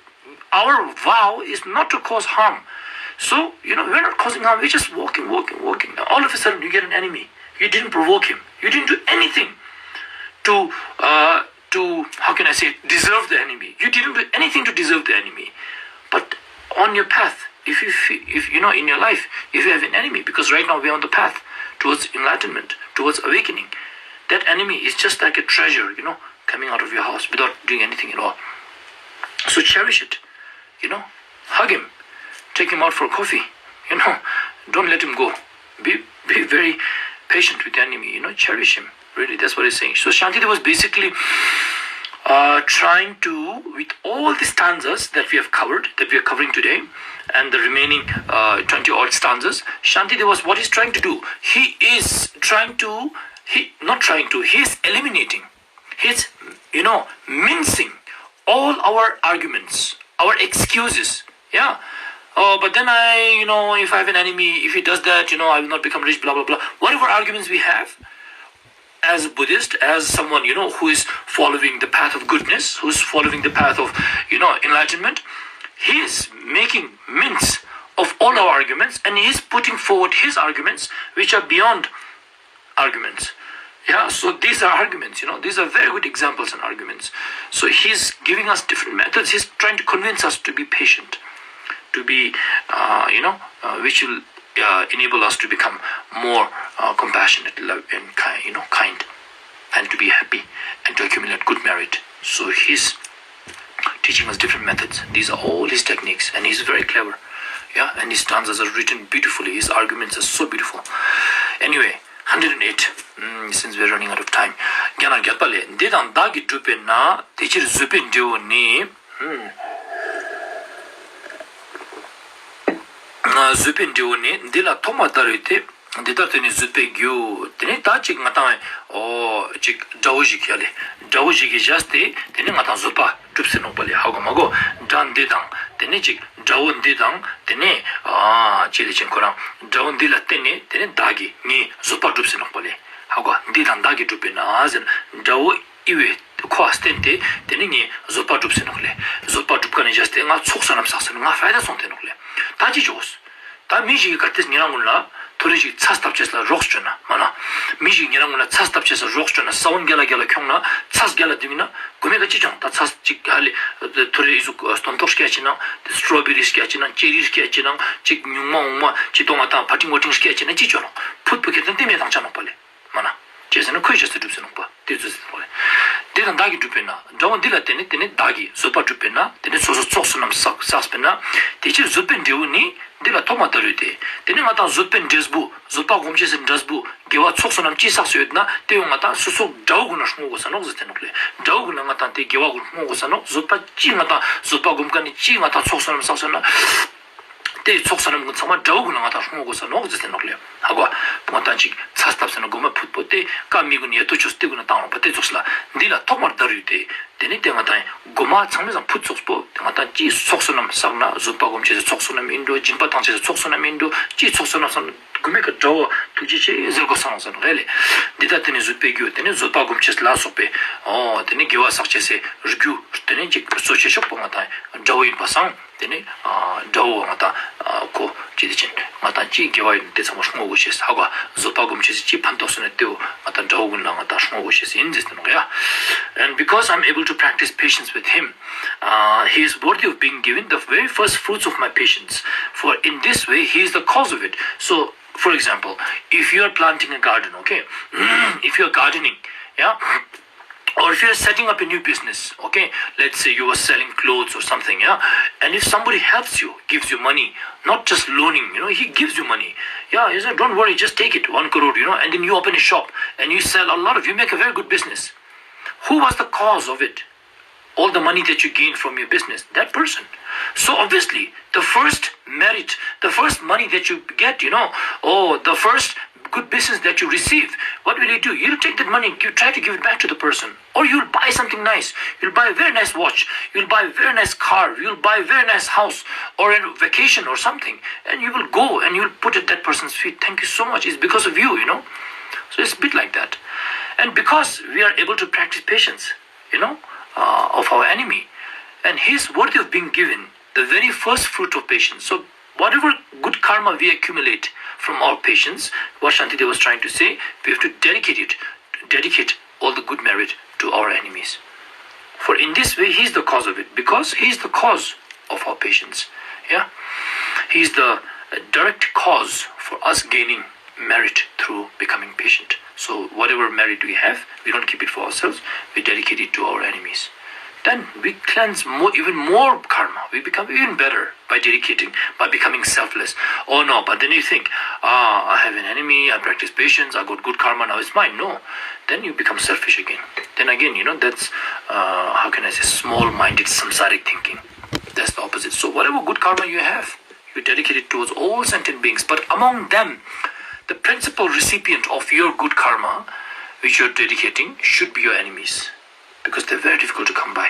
our vow is not to cause harm. So, you know, we're not causing harm, we're just walking, walking, walking. All of a sudden, you get an enemy. You didn't provoke him, you didn't do anything to, uh, to, how can I say, deserve the enemy. You didn't do anything to deserve the enemy. But on your path, if you feel, if you know, in your life, if you have an enemy, because right now we are on the path towards enlightenment, towards awakening, that enemy is just like a treasure, you know, coming out of your house without doing anything at all. So cherish it, you know, hug him, take him out for coffee, you know, don't let him go. Be, be very patient with the enemy, you know, cherish him. Really, that's what he's saying. So Shantideva was basically uh, trying to, with all the stanzas that we have covered, that we are covering today, and the remaining uh, twenty odd stanzas, Shantideva was, what he's trying to do, he is trying to, he, not trying to, he is eliminating, he's, you know, mincing all our arguments, our excuses. Yeah. Oh, but then I, you know, if I have an enemy, if he does that, you know, I will not become rich, blah, blah, blah. Whatever arguments we have, as a Buddhist, as someone, you know, who is following the path of goodness, who's following the path of, you know, enlightenment, he is making mince of all our arguments, and he is putting forward his arguments, which are beyond arguments. Yeah, so these are arguments, you know, these are very good examples and arguments. So he's giving us different methods. He's trying to convince us to be patient, to be, uh, you know, uh, which will uh, enable us to become more uh, compassionate, love, and kind, you know, kind, and to be happy, and to accumulate good merit. So he's teaching us different methods. These are all his techniques, and he's very clever. Yeah, and his stanzas are written beautifully. His arguments are so beautiful. Anyway, hundred and eight. Mm, since we're running out of time. རྒྱ་ནག་རྒྱལ་པོ་ལས། འདི་དང་བདག་གིས་བསྒྲུབས་པས་ན། དེ་ཕྱིར་བཟོད་པའི་འབྲས་བུ་ནི། ཨུམ། བཟོད་པའི་འབྲས་བུ་ནི། འདི་ལ་ཐོག་མར་བདར་བའི་དེ། འདི་ལྟར་དེ་ནི་བཟོད་པའི་རྒྱུ། དེ་ནི་ད་ཅིག་ང་དང་ཨོ་ཅིག་དགྲ་བོ་ཞིག་ཡ་ལེ། དགྲ་བོ་ཞིག་གི་བཞག་སྟེ་དེ་ནི་ང་དང་བཟོད་པ་སྒྲུབ་སེ་ནོག་པ་ལེ། ཧ་གོ་མ་གོ། དགྲ་འདི་དང་དེ་ནི་ཅིག་དགྲ་བོ་འདི་དང་དེ་ནི་ཨ་ཅི་ལེ་ཅན་ཁོ་རང་དགྲ་བོ་འདི་ལ་བརྟེན་ནས་དེ་ནི་བདག་གིས་ངའི་བཟོད་པ་སྒྲུབ་སེ་ནོག་པ་ལེ། ཧ་གོ། འདི་དང་བདག་གིས་སྒྲུབ་པས་ན་ཟེར་དགྲ་བོ་ཨི་བེ་ཁོ་ཨ་བརྟེན་ཏེ་དེ་ནི་ངའི་བཟོད་པ་སྒྲུབ་སེ་ནོག་ལེ། བཟོད་པ་སྒྲུབ་ཀ་ནི་བཞག་སྟེ་ང་ཚོགས་བསོད་ནམས་བསགས་སེ་ནོག་ང་ཕའི་ད་སོང་སྟེ་ནོག་ལེ། ད་ཅི་ཅོས། ད་མི་ཞིག་གི་ག་ཏེ་ཉེ་རང་ཀུན་ལ་ཐོ་རེ་ཞིག་ཚས་བཏབ་ཅེས་ལ་རོགས་བཅོ་ན་མ་ན། མི་ཞིག་ཉེ་རང་ཀུན་ལ་ཚས་བཏབ་ཅེས་ལ་རོགས་བཅོ་ན་ས་བོན་རྒྱ་ལ་རྒྱ་ལ་ཁྱོང་ན་ཚས་རྒྱ་ལ་དུག་ན་གོ་མེ་ག་ཅི་ཅོང་ད་ཚས་ཅིག་ཧ་ལེ། ཐོ་རེ་ཨི་ཟུག་སྟོན་ཐོག་སྐྱེ་ཅི་ན་སི་ཊོ་བེ་རི་སྐྱེ་ཅི་ན་ཅེ་རི་སྐྱེ་ཅི་ན་ཅིག་ཉུང་མ་འོང་མ་ཅི་ཏོང་ང་དང་ཕ་ཏིང་བ་ཏིང་སྐྱེ་ཅི་ན་ཅི་ཅོ་རང་ཕུད་པོ་ཁེ་ཏན་ཏེ་མེ་དང་ཆ་ནོག་པ་ལེ། མ་ན། ཅེས་ཟེར་ན་ཁོའི་ཞབས་སུ་སྒྲུབ་སེ་ནོག་པ། དེ་ཚོ་ཟེར་ནོག་ལེ། དེ་དང་བདག་གིས་སྒྲུབ་པས་ན། དགྲ་བོ་འདི་ལ་བརྟེན་ནས་དེ་ནི་བདག་གིས་བཟོད་པ་སྒྲུབ་པས་ན། དེ་ནི་སོ་སོ་ཚོགས་བསོད་ནམས་བསགས་བསགས་པས་ན། དེ་ཕྱིར་བཟོད་པའི་འབྲས་བུ་ནི། འདི་ལ་ཐོག་མར་བདར་ཡོད་དེ། དེ་ནི་ང་དང་བཟོད་པའི་འབྲས་བུ། བཟོད་པ་སྒོམ་ཅེས་སི་འབྲས་བུ། དགེ་བ་ཚོགས་བསོད་ནམས་ཅི་བསགས་སེ་ཡོད་ན་དེ་ཡང་ང་དང་སོ་སོ་དགྲ་བོ་ཀུན་ལ་བསྔོ་དགོས་ས་ནོག་ཟེར་ཏེ་ནོག་ལེ། དགྲ་བོ་ཀུན་ལ་ང་དང་དེ་དགེ་བ་ཀུན་བསྔོ་དགོས་ས་ནོག་བཟོད་པ་ཅི་ང་དང་བཟོད་པ་སྒོམ་ཀ་ནི་ཅི་ང་དང་ཚོགས་བསོད་ནམས་བསགས་སེ་ན། དེ་ཚོགས་བསོད་ནམས་ཀུན་ཚང་མ་དགྲ་བོ་ཀུན་ལ་ང་དང་བསྔོ་དགོས་ས་ནོག་ཟེར་ཏེ་ནོག་ལེ། ཧ་གོ། ང་དང་ཅིག་ཚས་བཏབ་སེ་ན་གོ་མེ་ཕུད་པོ་དེ་ཀ་མི་ཀུན་ཡ་ཏོ་ཅོས་ཏེ་ཀུན་ན་བཏང་རོགས་པ་དེ་ཚོགས་ལ་འདི་ལ་ཐོག་མར་བདར་ཡོད་དེ། དེ་ནི་དེ་ང་དང་གོ་མ་ཚང་མའི་སང་ཕུད་ཚོགས་པོ་དེ་ང་དང་ཅི་ཚོགས་བསོད་ནམས་བསགས་ན་བཟོད་པ་སྒོམ་ཅེས་སི་ཚོགས་བསོད་ནམས་ཨིན་འགྲོ། སྦྱིན་པ་བཏང་ཅེས་སི་ཚོགས་བསོད་ནམས་ཨིན་འགྲོ། ཅི་ཚོགས་བསོད་ནམས་བསགས་ན་གོ་མེ་ཀ་དགྲ་བོ་ཐུགས་རྗེ་ཆེ་ཟེར་དགོས་ས་ནོག་ཟེར་ནོག་ལེ། འདི་ལྟར་དེ་ནི་བཟོད་པའི་རྒྱུ། དེ་ནི་བཟོད་པ་སྒོམ་ཅེས་ལ་སོགས་པའི་ཨོ་དེ་ནི་དགེ་བ་བསགས་ཅེས་སི་རྒྱུ། དེ་ནི་ཅིག་གཙོ་ཆེ་ཤོས་པོ་ང་དང་དགྲ་བོ་ཨིན་པ་སང་། དེ་ནི་ཨ་དགྲ་བོ་ང་དང་ཨ་ཁོ་ཅི་དེ་ཅན་ང་དང་ཅི་དགེ་བ་ཡོད་དེ་ཚང་མ་བསྔོ་དགོས་ཤེས། ཧ་གོ། བཟོད་པ་སྒོམ་ཅེས་སི་ཅི་ཕན་ཐོགས་སོང་ན་དེ་བོ་ང་དང་དགྲ་བོ་ཀུན་ལ་ང་དང་བསྔོ་དགོས་ཤེས་ཨིན་ཟེར་ཏེ་ནོག་ཡ། And because I'm able to practice patience with him, uh, he is worthy of being given the very first fruits of my patience. For in this way, he is the cause of it. So, for example, if you are planting a garden, okay, if you are gardening, yeah, or if you are setting up a new business, okay, let's say you are selling clothes or something, yeah, and if somebody helps you, gives you money, not just loaning, you know, he gives you money, yeah, he said, "Don't worry, just take it, one crore, you know, and then you open a shop and you sell a lot of, you make a very good business." Who was the cause of it? All the money that you gain from your business, that person. So obviously, the first merit, the first money that you get, you know, or the first good business that you receive, what will you do? You'll take that money, you try to give it back to the person. Or you'll buy something nice. You'll buy a very nice watch. You'll buy a very nice car. You'll buy a very nice house or a vacation or something. And you will go and you'll put it at that person's feet. "Thank you so much. It's because of you, you know." So it's a bit like that. And because we are able to practice patience, you know, uh, of our enemy. And he is worthy of being given the very first fruit of patience. So, whatever good karma we accumulate from our patience, what Shantideva was trying to say, we have to dedicate it, dedicate all the good merit to our enemies. For in this way, he is the cause of it, because he is the cause of our patience. Yeah? He is the direct cause for us gaining merit through becoming patient. So whatever merit we have, we don't keep it for ourselves, we dedicate it to our enemies. Then we cleanse more, even more karma. We become even better by dedicating, by becoming selfless. Oh no, but then you think, "Ah, I have an enemy, I practice patience, I got good karma, now it's mine." No. Then you become selfish again. Then again, you know, that's, uh, how can I say, small-minded, samsaric thinking. That's the opposite. So whatever good karma you have, you dedicate it towards all sentient beings, but among them, the principal recipient of your good karma, which you're dedicating, should be your enemies, because they're very difficult to come by.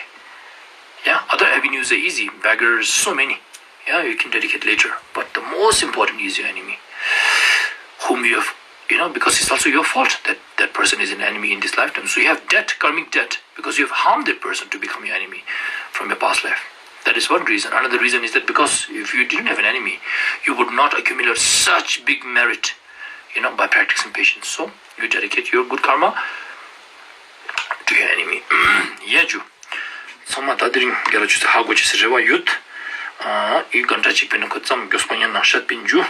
Yeah, other avenues are easy, beggars, so many. Yeah, you can dedicate later, but the most important is your enemy, whom you have, you know, because it's also your fault that that person is an enemy in this lifetime. So you have debt, karmic debt, because you have harmed that person to become your enemy from your past life. That is one reason. Another reason is that because if you didn't have an enemy, you would not accumulate such big merit, you know, by practicing patience. So you dedicate your good karma to your enemy. ཡ་ཇུ། ཚང་མ་ད་དེ་རིང་རྒྱལ་ལ་ཆུ་ཚོད་ཧ་གོ་ཅེས་སི་རེ་བ་ཡོད། ཨ་ཨི་གན་ཏྲ་ཅིག་པེ་ནི་ཁོ་ཙམ་མགྱོགས་པ་ཉན་ན་ཤད་པིན་ཇུ།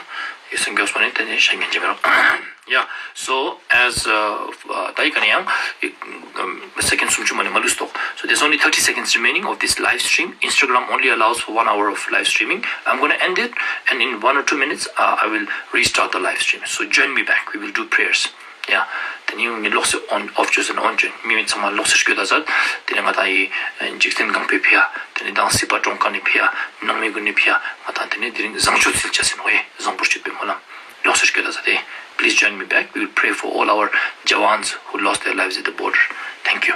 ཡེ་སེ་མགྱོགས་པ་ནི་དེ་ནས་ཤད་ཉན་ཅེས་མེད་རོགས། Yeah, so as, uh, uh, ད་ཡི་ག་ནས་ཡང་སེ་ཀེན་སུམ་ཅུ་མ་ནི་མ་ལུས་ཏོག། So there's only thirty seconds remaining of this live stream. Instagram only allows for one hour of live streaming. I'm gonna end it, and in one or two minutes, uh, I will restart the live stream. So join me back. We will do prayers. Yeah. དེ་ནི་ངའི་ལོག་སེ་on off་ཅོས་ཟེར་ན་on་ཅོས། མི་མི་ཚང་མ་ལོག་སེ་སྐྱོད་ད་ཟ། དེ་ནས་ང་དང་ཡི་འཇིག་རྟེན་གང་པོའི་ཕི་ཡ། དེ་ནས་དང་སྲིད་པ་གྲོང་ཁ་ནི་ཕི་ཡ། ནང་མི་ཀུན་ནི་ཕི་ཡ། ང་དང་དེ་ནས་དེ་རིང་བཟང་སྤྱོད་ཚུལ་ཆ་ཟེར་ནོག་ཡེ། བཟང་པོ་སྤྱོད་པའི་སྨོན་ལམ། ལོག་སེ་སྐྱོད་ད་ཟ་དེ། Please join me back. We will pray for all our Jawans who lost their lives at the border. Thank you.